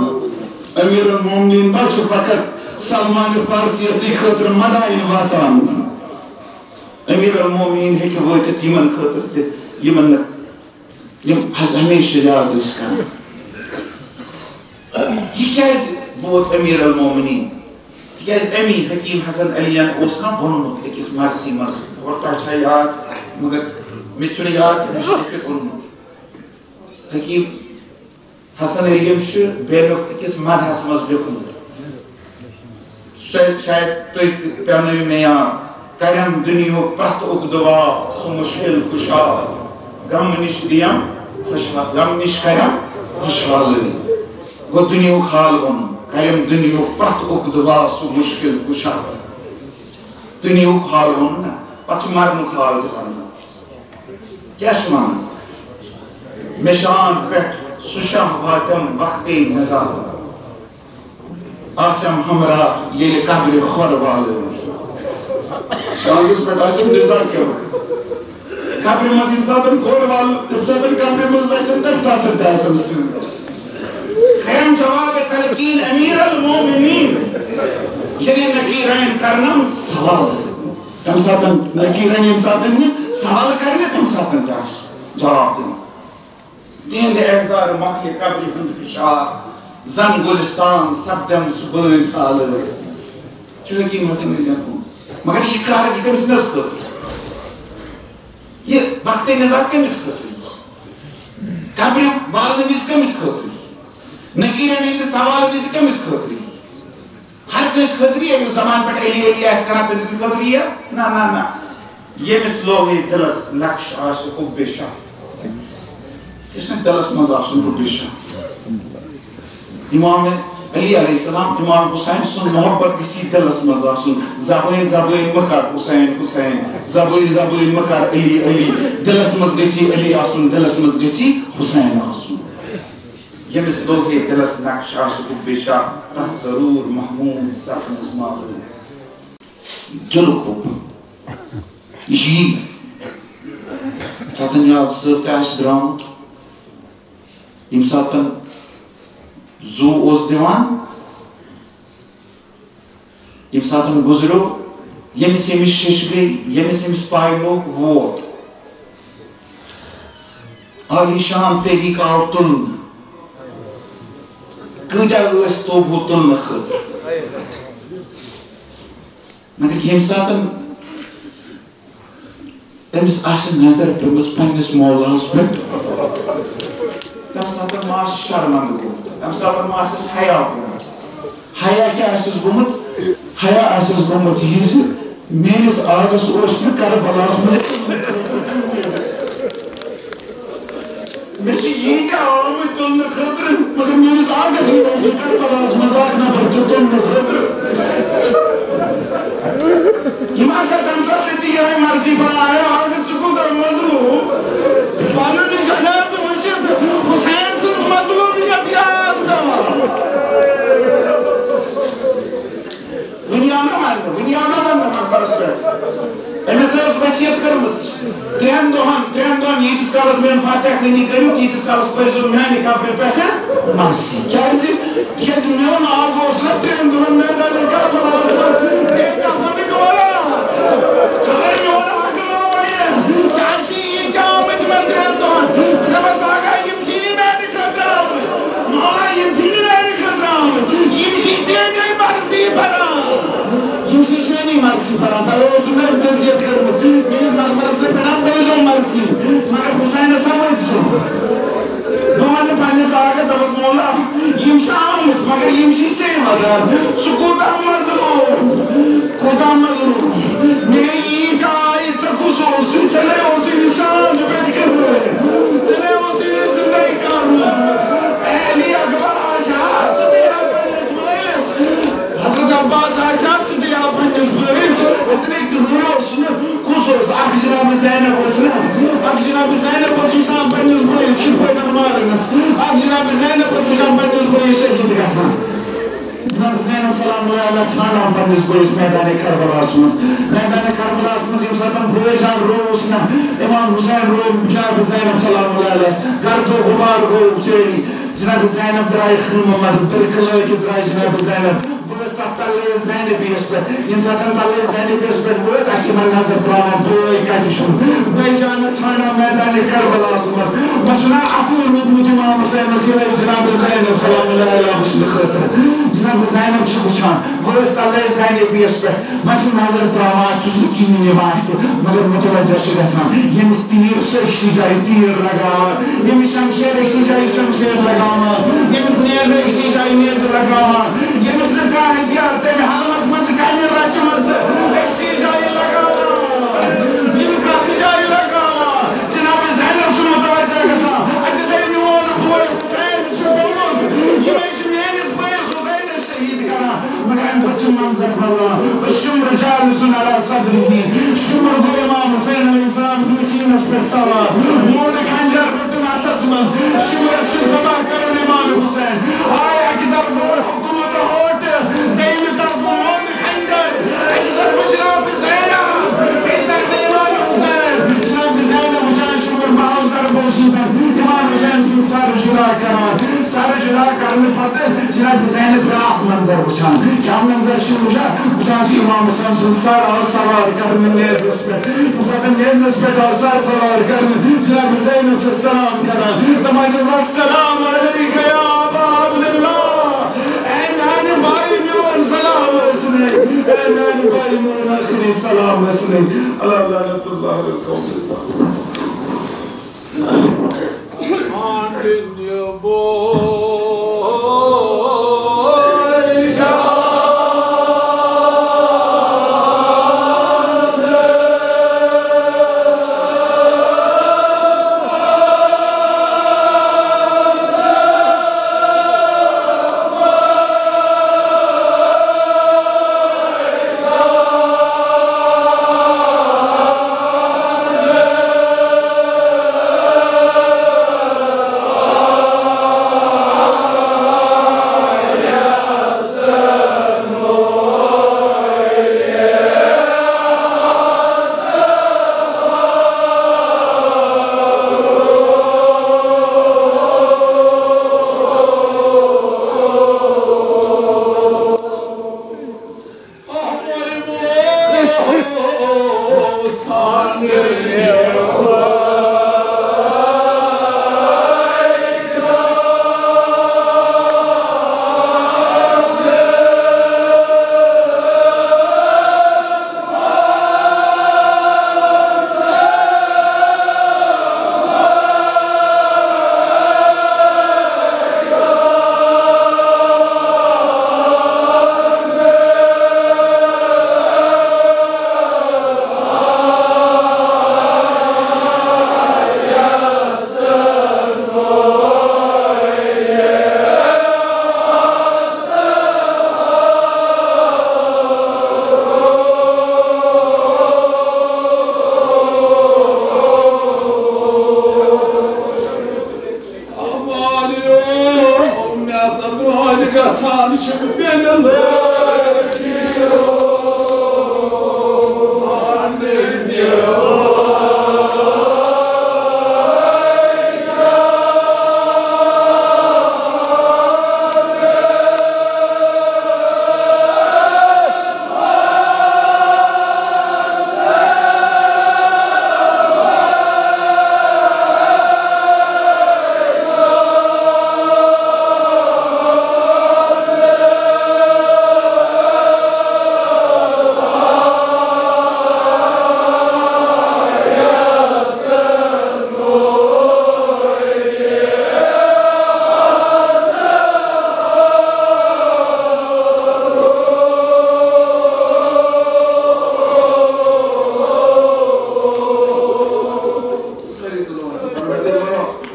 امیر المومنین ما چھُ فقط سلمان فارسی سٕے خٲطرٕ مدائن واتان؟ امیر المومنین ہیٚکہِ وٲتِتھ یِمن خٲطرٕ تہِ، یِمن نہٕ، یِم حظ ہمیشہِ یاد ٲسۍ کران۔ یہِ کیٛازِ ووت امیر المومنین؟ تِکیٛازِ امی حکیم حسن علی ین اوس نا ووٚنمُت أکِس مرثی منٛز، اور تۄہہِ چھا یاد؟ مگر مےٚ تہِ چھُنہٕ یاد، مےٚ چھُ لیکھِتھ اوٚنمُت۔ حکیم حسن علی یم چھُ بے نقطہٕ کِس مدحس منٛز لیوٚکھمُت۔ سُہ شاید تُہۍ پیٛانٲیِو مےٚ یاد۔ کرم دُنیہُک پرٛتھ اُقدوا سُہ مُشکِل کُشا۔ غم نِش دِیم خوشحال، غم نِش کرم خوشحالٕے۔ گوٚو دُنیہُک حال ووٚنُن، کرم دُنیہُک پرٛتھ اُقدوا سُہ مُشکِل کُشا۔ دُنیہُک حال ووٚنُن نا، پتہٕ چھُ مرنُک حال تہِ ونُن۔ کیٛاہ چھُ ونُن؟ مےٚ شانٛد پٮ۪ٹھ سُہ شاہ واتٮ۪م وقتے نظر۔ آسم ہمراہ ییٚلہِ قبرِ خۄر والہٕ۔ شاندس پٮ۪ٹھ آسم نظام کیٛاہ؟ قبرِ منٛز ییٚمہِ ساتہٕ خۄر والہٕ، تَمہِ ساتہٕ قبرِ منٛز آسن، تَمہِ ساتہٕ تہِ آسم سۭتۍ۔ خیم جواب تلقین امیر المومنین۔ ییٚلہِ نکیرن کرنم سوال۔ تَمہِ ساتہٕ نکیرن ییٚمہِ ساتہٕ مےٚ سوال کرنہِ، تَمہِ ساتہٕ تہِ آسہِ جواب دِوان۔ تِہنٛدِ احضار ماہِ قبرِ ہُنٛد فشار، زن گُلستان سپدم سُہ بٲغ آلٲد۔ چھُ حکیٖم حسن مےٚ لیکھمُت۔ مگر یہِ کر، یہِ کٔمِس نَس خٲطرٕ؟ یہِ وقتِ نظر کٔمِس خٲطرٕ؟ قبرِ والنہٕ وِزِ کٔمِس خٲطرٕ؟ نکیٖرن ہٕنٛدِ سوال وِزِ کٔمِس خٲطرٕ؟ ہر کٲنٛسہِ خٲطرٕ یہِ، یُس زبان پٮ۪ٹھ علی علی آسہِ کران، تٔمۍ سٕنٛدِ خٲطرٕ یہِ؟ نہ، نہ، نہ۔ ییٚمِس لوہے دِلس نقش آسہِ حُبِ شاہ، یُس نہٕ دِلس منٛز آسُن حُبِ شاہ۔ امام علی علیہ السلام، امام حسین سُنٛد محبت گژھِ دِلس منٛز آسُن۔ زبٲنۍ زبٲنۍ مہٕ کر حسین حسین، زبٲنۍ زبٲنۍ مہٕ کر علی علی۔ دِلس منٛز گژھِ علی آسُن، دِلس منٛز گژھِ حسین آسُن۔ ییٚمِس لوہے دِلس نقش آسہِ حُبِ شاہ، تس ضروٗر محمود سپنس معلوم۔ دِلُک حُب۔ یہِ چھُ یی، ییٚمہِ ساتہٕ یاد صٲب تہِ آسہِ درٛامُت، ییٚمہِ ساتہٕ زُو اوس دِوان، ییٚمہِ ساتہٕ گُزریو، ییٚمِس ییٚمِس شیٚش گٔے، ییٚمِس ییٚمِس پاے لوٚگ، ووت۔ عالی شان طریٖقہٕ آو تُلنہٕ۔ کۭتیٛاہ ٲسۍ توبہٕ تُلنہٕ خٲطرٕ؟ مگر ییٚمہِ ساتہٕ أمِس آسہِ نظر پیٚمٕژ پننِس مولاہس پٮ۪ٹھ، تمہِ ساتہٕ ما آسہِ شرمندٕ گوٚمُت، تمہِ ساتہٕ ما آسٮ۪س حیا گوٚمُت؟ حیا کیٛاہ آسٮ۪س گوٚمُت؟ حیا آسٮ۪س گوٚمُت یہِ زِ میٲنِس آغس اوس نہٕ کربلاہس منٛز۔ مےٚ چھِ ییٖتیٛاہ آمٕتۍ تُلنہٕ خٲطرٕ، مگر میٲنِس آغس نہٕ اوس نہٕ کربلاہس منٛز اکھ نفر تہِ تُلنہٕ خٲطرٕ۔ یِم ہسا تَمہِ ساتہٕ تہِ یِہوٚے مرثی پران، آیا آغس ژٕ کوٗتاہ مظلوم۔ پنُن جنازٕ وٕچھِتھ حسین سٕنٛز مظلومیت یاد پٮ۪وان۔ وٕنہِ آو نہ وننہٕ، وٕنہِ آو نہ وننہٕ مقبرس پٮ۪ٹھ۔ أمِس ٲس وصیت کٔرمٕژ، ترٛٮ۪ن دۄہن، ترٛٮ۪ن دۄہن ییٖتِس کالس میٲنۍ فاتح خوانی کٔرِو، تیٖتِس کالس پٔرۍزیو میانہِ قبرِ پٮ۪ٹھ مرثی۔ کیٛازِ؟ تِکیٛازِ میون آغا اوس نہ ترٛٮ۪ن دۄہن میدانِ کربلاہس منٛز۔ بیٚیہِ دپان بہٕ ڈورا۔ خبر میون آغا ما ونہِ، ژےٚ چھِ ییٖتۍ آمٕتۍ مےٚ ترٛٮ۪ن دۄہن۔ دپس آغا، یِم چھِ یہِ میانہِ خٲطرٕ آمٕتۍ۔ مولا، یِم چھِ یہِ میانہِ خٲطرٕ آمٕتۍ۔ یِم چھِ چٲنی مرضی پران۔ یِم چھِ چٲنی مرضی پران۔ تۄہہِ اوسوٕ مےٚ نصیحت کٔرمٕژ، میٲنِس مقبرس سۭتۍ پران، بیٚیہِ زو مرضی۔ مگر حسینس سا ؤنۍ زو۔ بہٕ ونہٕ پننِس آغس، دپس، مولا، یِم چھِ آمٕتۍ، مگر یِم چھِ ژےٚ ودان۔ ژٕ کوٗتاہ مظلوم، کوٗتاہ مظلوم۔ مےٚ ییٖتۍ آیہِ، ژےٚ کُس اوسُے؟ ژےٚ نے اوسُے نِشان تہِ پٮ۪ٹھ کِہٲنۍ۔ ژےٚ نے اوسُے نہٕ زندگی کانٛہہ روٗدمُت۔ اے علی اکبر آسہِ ہا، سُہ دِیہِ ہا پننِس مٲلِس۔ حضرت عباس آسہِ ہا، سُہ دِیہِ ہا پننِس مٲلِس۔ اتنے کٕہٕنۍ اوس نہٕ۔ کُس اوس؟ اکھ جناب زینب ٲس نہ؟ اکھ جناب زینب ٲس وٕچھان پننِس بٲیِس کِتھ پٲٹھۍ مارنس۔ اکھ جناب زینب ٲس وٕچھان پننِس بٲیِس شہید گژھان۔ جناب زینب سلام اللہ علیہ ژھانڈان پننِس بٲیِس میدانِ کربلاہس منٛز۔ میدانِ کربلاہس منٛز ییٚمہِ ساتہٕ بٲے جان رووُس نہ، امام حسین روو، جناب زینب سلام اللہ علیہ گرد و غبار گوٚو چٲری۔ جناب زینب درٛاے خۭمہٕ منٛز، بِرکہٕ لٲگِتھ درٛاے جناب زینب۔ بہٕ ٲسٕس تَتھ تَلہٕ زینبیَس پٮ۪ٹھ۔ ییٚمہِ ساتہٕ تَلہٕ زینبیَس پٮ۪ٹھ بہٕ ٲسٕس، اَسہِ چھِ وۄنۍ نظر ترٛاوان، بٲے کَتہِ چھُ؟ بٲے جانَس ژھانٛڈان میدانِ کربلاہَس منٛز۔ وۄنۍ چھُنہ اَکُے روٗدمُت اِمام حُسینَس یِہوٚے جناب زینب سلام اللہ علیہا وٕچھنہٕ خٲطرٕ۔ جناب زینب چھِ وٕچھان، بہٕ ٲسٕس تَلہٕ زینبیَس پٮ۪ٹھ۔ وۄنۍ چھِ نظر ترٛاوان، اَتھ چھُس نہٕ کِہیٖنۍ یِوان اَتھِ، مگر مُتوجہ چھُ گژھان، ییٚمِس تیٖر سُہ أکسٕے جایہِ تیٖر لگاوان، ییٚمِس شمشیر أکسٕے جایہِ شمشیر لگاوان، ییٚمِس نیزٕ أکسٕے جایہِ نیزٕ لگاوان، ییٚمِس نہٕ کانٛہہ ہتھیار تَمہِ حالس منٛز کَنہِ رچمٕژ أکسٕے جایہِ لگاوان۔ موٗنہٕ خنجر روٚٹُن اَتھس منٛز، شُرِس چھُ ذبح کرُن امام حسین۔ آے اَکہِ طرفہٕ حکومت ہوٹ، دوٚیمہِ طرفہٕ موٗنہٕ خنجر، اَکہِ طرفہٕ جناب زینب، بیٚیہِ طرفہٕ امام حسین۔ جناب زینب وٕچھان شُر، بہٕ ہاوٕ ضربو سۭتۍ امام حسین سُنٛد سر جدا کران۔ سر جدا کرنہٕ پتہٕ جناب زینب بیٛاکھ منظر وٕچھان۔ کیٛاہ منظر چھِ وٕچھان؟ وٕچھان چھِ امام حسین سُنٛد سر آو سوار کرنہٕ نیزس پٮ۪ٹھ۔ ییٚمہِ ساتہٕ نیزس پٮ۪ٹھ آو سر سوار کرنہٕ، جناب زینب چھِ سلام کران۔ دپان چھِس، "السلام علیک یا ابا عبداللہ۔" اے میانہِ بایہِ میون سلام ٲسِنَے، اے میانہِ بایہِ میون ٲخری سلام ٲسِنَے۔ اللہ لعنت اللہ علی القوم الفاسقین۔ احوال یوم مےٚ ہسا برٛونٛہہ گژھان چھِ پٮ۪نہٕ لٲگۍ۔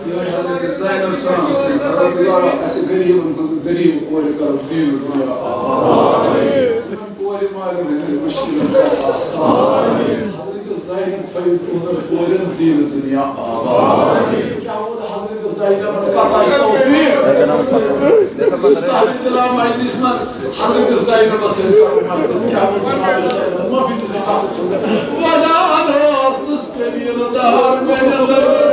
یہِ ٲس حضرت زینب سلام سٕنٛز، رضی اللہ عنہا، اَسہِ غریٖبن ہٕنٛز غریٖب کورِ کَرو دیٖن دُنیا آباد۔ کورِ مالٮ۪ن ہٕنٛدٮ۪ن مُشکِلن کَرو آسان۔ حضرت زینب تھٲیِو تُہٕنٛزن کورٮ۪ن دیٖن دُنیا آباد۔ کیٛاہ ووٚن حضرت زینبن، کَس آسہِ توفیٖق؟ سُہ صاحب اطلاع مجلس منٛز حضرت زینبس سۭتۍ کَرو مجلس۔ کیٛاہ ووٚن حضرت زینبن؟ معٲفی دِژ مےٚ تَتھ۔ وَدان ٲسٕس قبیٖلہٕ دار مےٚ نظر۔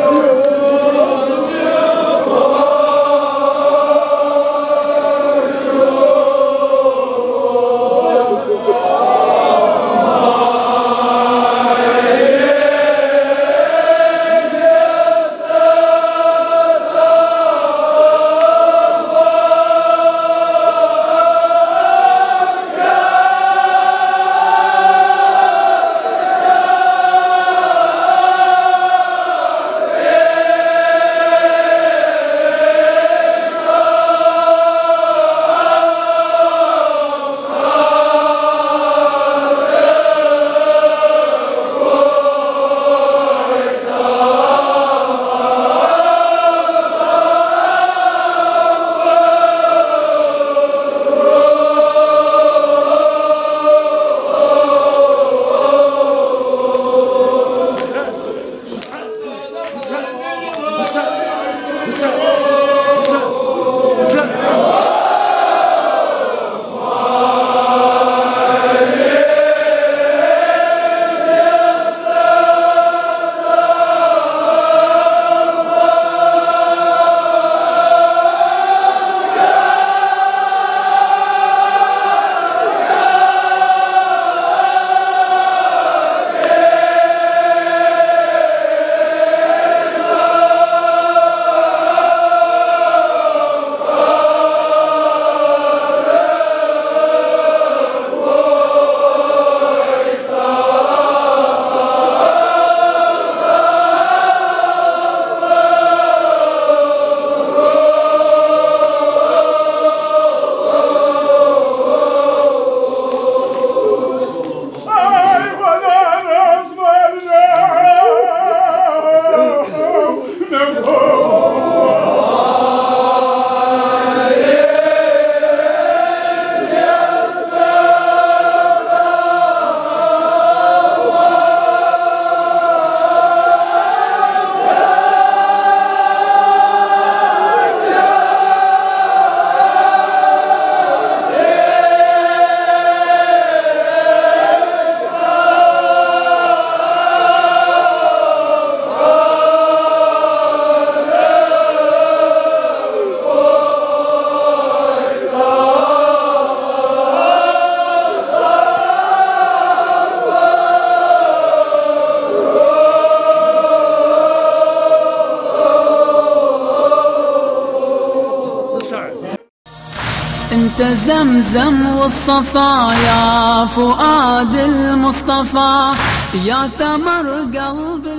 انت زمزم والصفا يا فؤاد المصطفى، يا تمر قلبي.